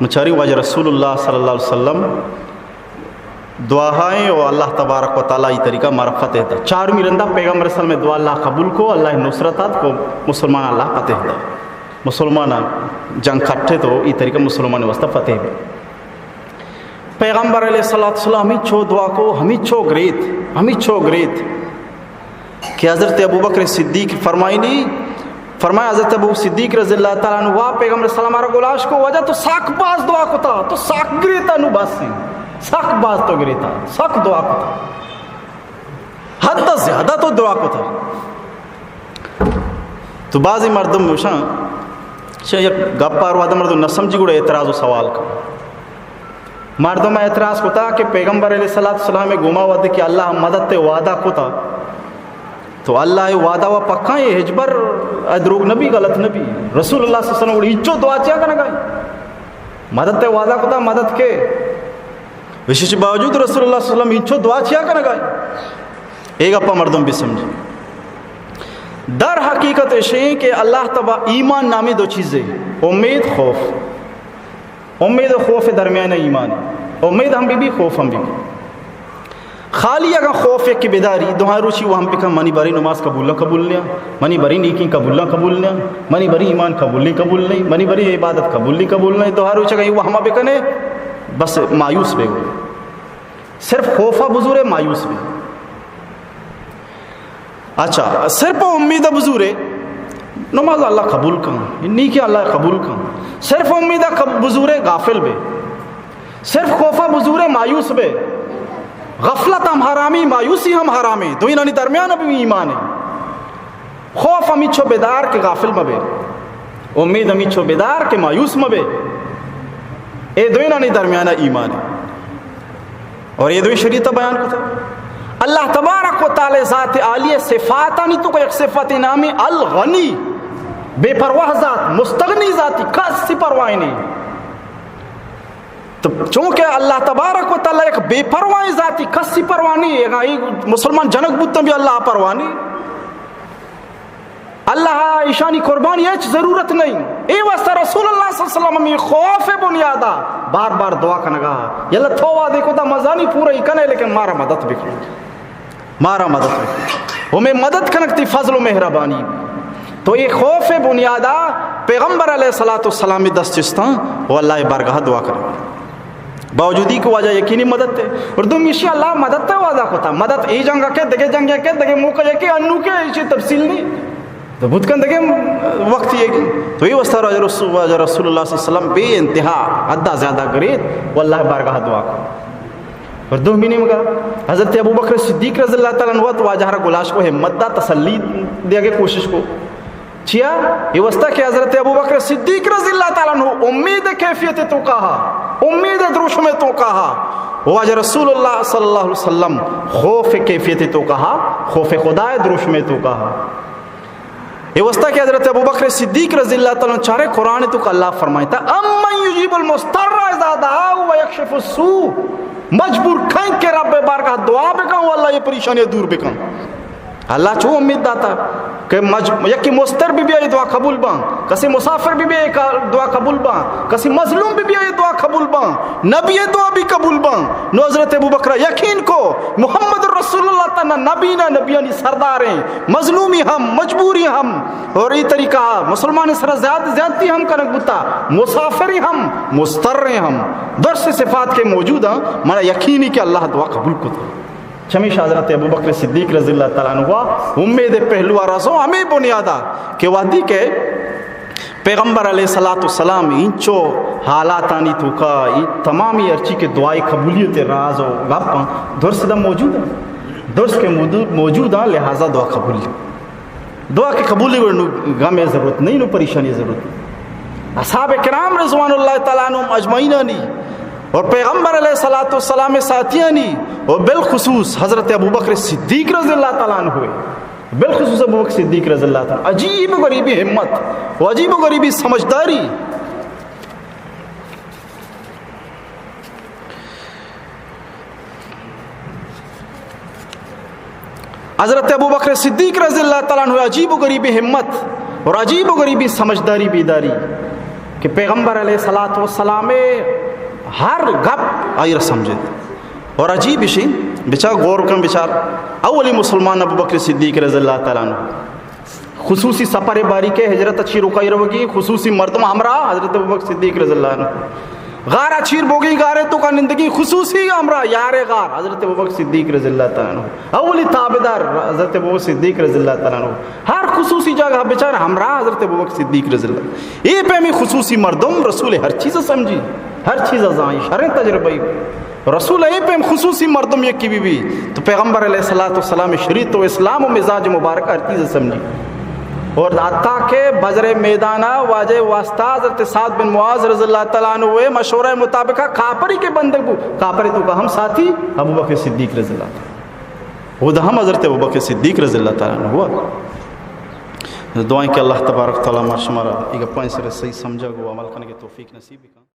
ما چاری واجہ رسول اللہ صلی اللہ علیہ وسلم دعائیں و اللہ تبارک و تعالی ای طریقہ مارا فتح دا۔ چارمی رندا پیغمبر صلی اللہ علیہ وسلم دعا اللہ قبول کو، اللہ نصرت آت کو، مسلمان اللہ فتح دا۔ مسلمان جنگ کٹے تو ای طریقہ مسلمان واسطہ فتح بی۔ پیغمبر علیہ الصلوۃ والسلام ہمینچو دعا کو، ہمینچو گریت، ہمینچو گریت کہ حضرت ابوبکر صدیق فرمائنی، فرمائے حضرت ابو صدیق رضی اللہ تعالی عنہ وا پیغمبر سلام را گلاش کو، واجہ تو ساک باز دعا کتا، تو ساک گریتا، نو بس، ساک باز تو گریتا، ساک دعا کتا، حد زیادہ تو دعا کتا۔ تو بعضی مردم گوشاں، چہ یک گپار وعدہ مردم نہ سمجھی گڑا اعتراض و سوال کن۔ مردم اعتراض کتا کہ پیغمبر علیہ الصلوۃ والسلام گوما وعدے کہ اللہ مدد تے وعدہ کتا، تو اللہ وعدہ و پکا، یہ ہچبر دروگ نبی، غلط نبی۔ رسول اللہ صلی اللہ علیہ وسلم گڑا ہچو دعا چیا کنگا؟ مدد تے وعدہ کتا، مدد کے وشش باوجود رسول اللہ صلی اللہ علیہ وسلم ہچو دعا چیا کنگا؟ اے گپا مردم بسمجھی۔ در حقیقت اشیں کہ اللہ تبا ایمان نامی دو چیزے، امید، خوف۔ امید و خوف درمیان ایمان۔ امید ہم بی بی، خوف ہم بی بی۔ خالی اگاں خوف یکی بداری، دوہاں روچی وہم بکن، منی بری نماز قبول نہ قبول نیا، منی بری نیکی قبول نہ قبول نیا، منی بری ایمان قبول نہیں قبول نہیں، منی بری عبادت قبول نہیں قبول نہیں، دوہاں روچ اگاں یہ وہمہ بکنے، بس مایوس بے گو۔ صرف خوفا بزورے، مایوس بے۔ اچھا، صرف امید بزورے، نماز اللہ قبول کن، نیکی اللہ قبول کن۔ صرف امید بزورے، غافل بے۔ صرف خوفا بزورے، مایوس بے۔ غفلت ہم حرامی، مایوسی ہم حرامی۔ دوئینانی درمیان بھی ایمان ہے۔ خوف ہمیچو بدار کہ غافل مبے، امید ہمیچو بدار کہ مایوس مبے۔ اے دوئینانی درمیان ایمان ہے۔ اور اے دوئیں شریعت بیان کتا۔ اللہ تبارک و تعالی ذات عالی صفاتانی تو یک صفت نامی الغنی، بے پرواہ ذات، مستغنی ذاتی، کسی پرواہ نہیں۔ تو چونکہ اللہ تبارک و تعالی یک بے پرواہیں ذاتی، کسی پرواہ نہیں، اگاں اے مسلمان جنگ بوتن بھی اللہ پرواہ نہیں۔ اللہ ایشانی قربانی ہچ ضرورت نہیں۔ اے واسطہ رسول اللہ صلی اللہ علیہ وسلم ہمیں خوف بنیادا بار بار دعا کنگا، یا اللہ تو وعدے کو تا مزانی پورا ہی کنے، لیکن مارا مدد بکن۔ مارا مدد بکن۔ ہمیں مدد کنگ تی فضل و مہربانی۔ تو اے خوف بنیادا پیغمبر علیہ الصلوۃ والسلام دست چستاں و اللہ بارگاہ دعا کر۔ باوجودی کہ واجہ یقینی مدد تے۔ اور دومی شی اللہ مدد تے وعدہ کتا۔ مدد اے جنگ کے، دگے جنگ کے، دگے موقع کے، انو کے ایشی تفصیل نہیں۔ تو بوت کن دگہ وقت یہ کی۔ تو یہ واسطہ واجہ رسول، واجہ رسول اللہ صلی اللہ علیہ وسلم بے انتہا حد زیادہ گریت و اللہ بارگاہ دعا کو۔ اور دومی نیمگا حضرت ابوبکر صدیق رضی اللہ تعالی عنہ تو واجہ را گلاش کو، ہمت دا، تسلی دیا کے کوشش کو۔ چیا؟ اے واسطہ کہ حضرت ابوبکر صدیق رضی اللہ تعالیٰ عنہ امید کیفیت توکا ہا، امید دروشم توکا ہا۔ واجہ رسول اللہ صلی اللہ علیہ وسلم خوف کیفیت توکا ہا، خوف خدا دروشم توکا ہا۔ اے واسطہ کہ حضرت ابوبکر صدیق رضی اللہ تعالیٰ عنہ چارے قرآن توکا اللہ فرمائتا، امن یجیب المضطر اذا دعاه و یکشف السوء، مجبور کن کہ رب بارگاہ دعا بکن و اللہ یہ پریشانی دور بکن۔ اللہ چو امید داتا کہ مج-، یکی مستر بی بی آئی دعا قبول بان، کسی مسافر بی بی آئی کا-، دعا قبول بان، کسی مظلوم بی بی آئی دعا قبول بان، نبی دعا بھی قبول بان۔ نو حضرت ابوبکر یقین کو محمد رسول اللہ تنا نبی نا نبیانی سردار ہیں، مظلومی ہم، مجبوری ہم، اور ای طریقہ مسلمان سر زیاد زیادتی ہم کنک بوتا، مسافری ہم، مستر ہم، درس صفات کے موجود ہیں، منا یقینی کہ اللہ دعا قبول کتا۔ چمیش حضرت ابوبکر صدیق رضی اللہ تعالیٰ عنہ امید پہلو آ رسو ہمیں بنیادا کہ وحدی کہ پیغمبر علیہ الصلوۃ والسلام انچو حالاتانی توکا ای تمامی ہرچی کہ دعائے قبولیت راز و گپاں درس دا موجود ہیں، درس کے موجود، موجود ہیں، لہذا دعا قبول۔ دعا کہ قبولی و نو غم ضرورت نہیں، نو پریشانی ضرورت نہیں۔ اصحاب کرام رضوان اللہ تعالیٰ عنہم اجمعینانی اور پیغمبر علیہ الصلوۃ والسلام ساتھیانی اور بالخصوص حضرت ابوبکر صدیق رضی اللہ تعالیٰ عنہ ہوئے، بالخصوص ابوبکر صدیق رضی اللہ تعالیٰ عنہ عجیب و غریبی ہمت و عجیب و غریبی سمجھداری۔ حضرت ابوبکر صدیق رضی اللہ تعالیٰ عنہ عجیب و غریبی ہمت اور عجیب و غریبی سمجھداری بیداری کہ پیغمبر علیہ الصلوۃ والسلام ہر گپ آئی را سمجھت۔ اور عجیب اشی، بچار غور کن، بچار اولی مسلمان ابوبکر صدیق رضی اللہ تعالیٰ عنہ۔ خصوصی سفر باری کے ہجرت اچھی رکائی روگی، خصوصی مردم ہمراہ حضرت ابوبکر صدیق رضی اللہ عنہ۔ غار اچیر بوگی، غارے توکا نندگی، خصوصی ہمراہ یار غار حضرت ابوبکر صدیق رضی اللہ تعالیٰ عنہ۔ اولی تابعدار حضرت ابوبکر صدیق رضی اللہ تعالیٰ عنہ۔ ہر خصوصی جگہ بچار ہمراہ حضرت ابوبکر صدیق رضی اللہ۔ اے پیمی خصوصی مردم رسول ہر چیز سمجھی، ہر چیز زائی، شریں تجربہ۔ رسول اے پیم خصوصی مردم یکی بی بی تو پیغمبر علیہ الصلوۃ والسلام شریعت و اسلام و مزاج مبارک ہر چیز سمجھی۔ اور حتیٰ کہ بدر میدانا واجہ واسطہ حضرت سعد بن معاذ رضی اللہ تعالیٰ عنہ وے مشورہ مطابق کافری کے بندگ بو، کافری توکا ہم ساتھی ابوبکر صدیق رضی اللہ تعالیٰ۔ وہ ہم حضرت ابوبکر صدیق رضی اللہ تعالیٰ عنہ ہوا۔ دعائیں کہ اللہ تبارک تعالیٰ ما شمارا ایک پوائنٹ سر صحیح سمجھا گو عمل کرنے کے توفیق نصیب کن۔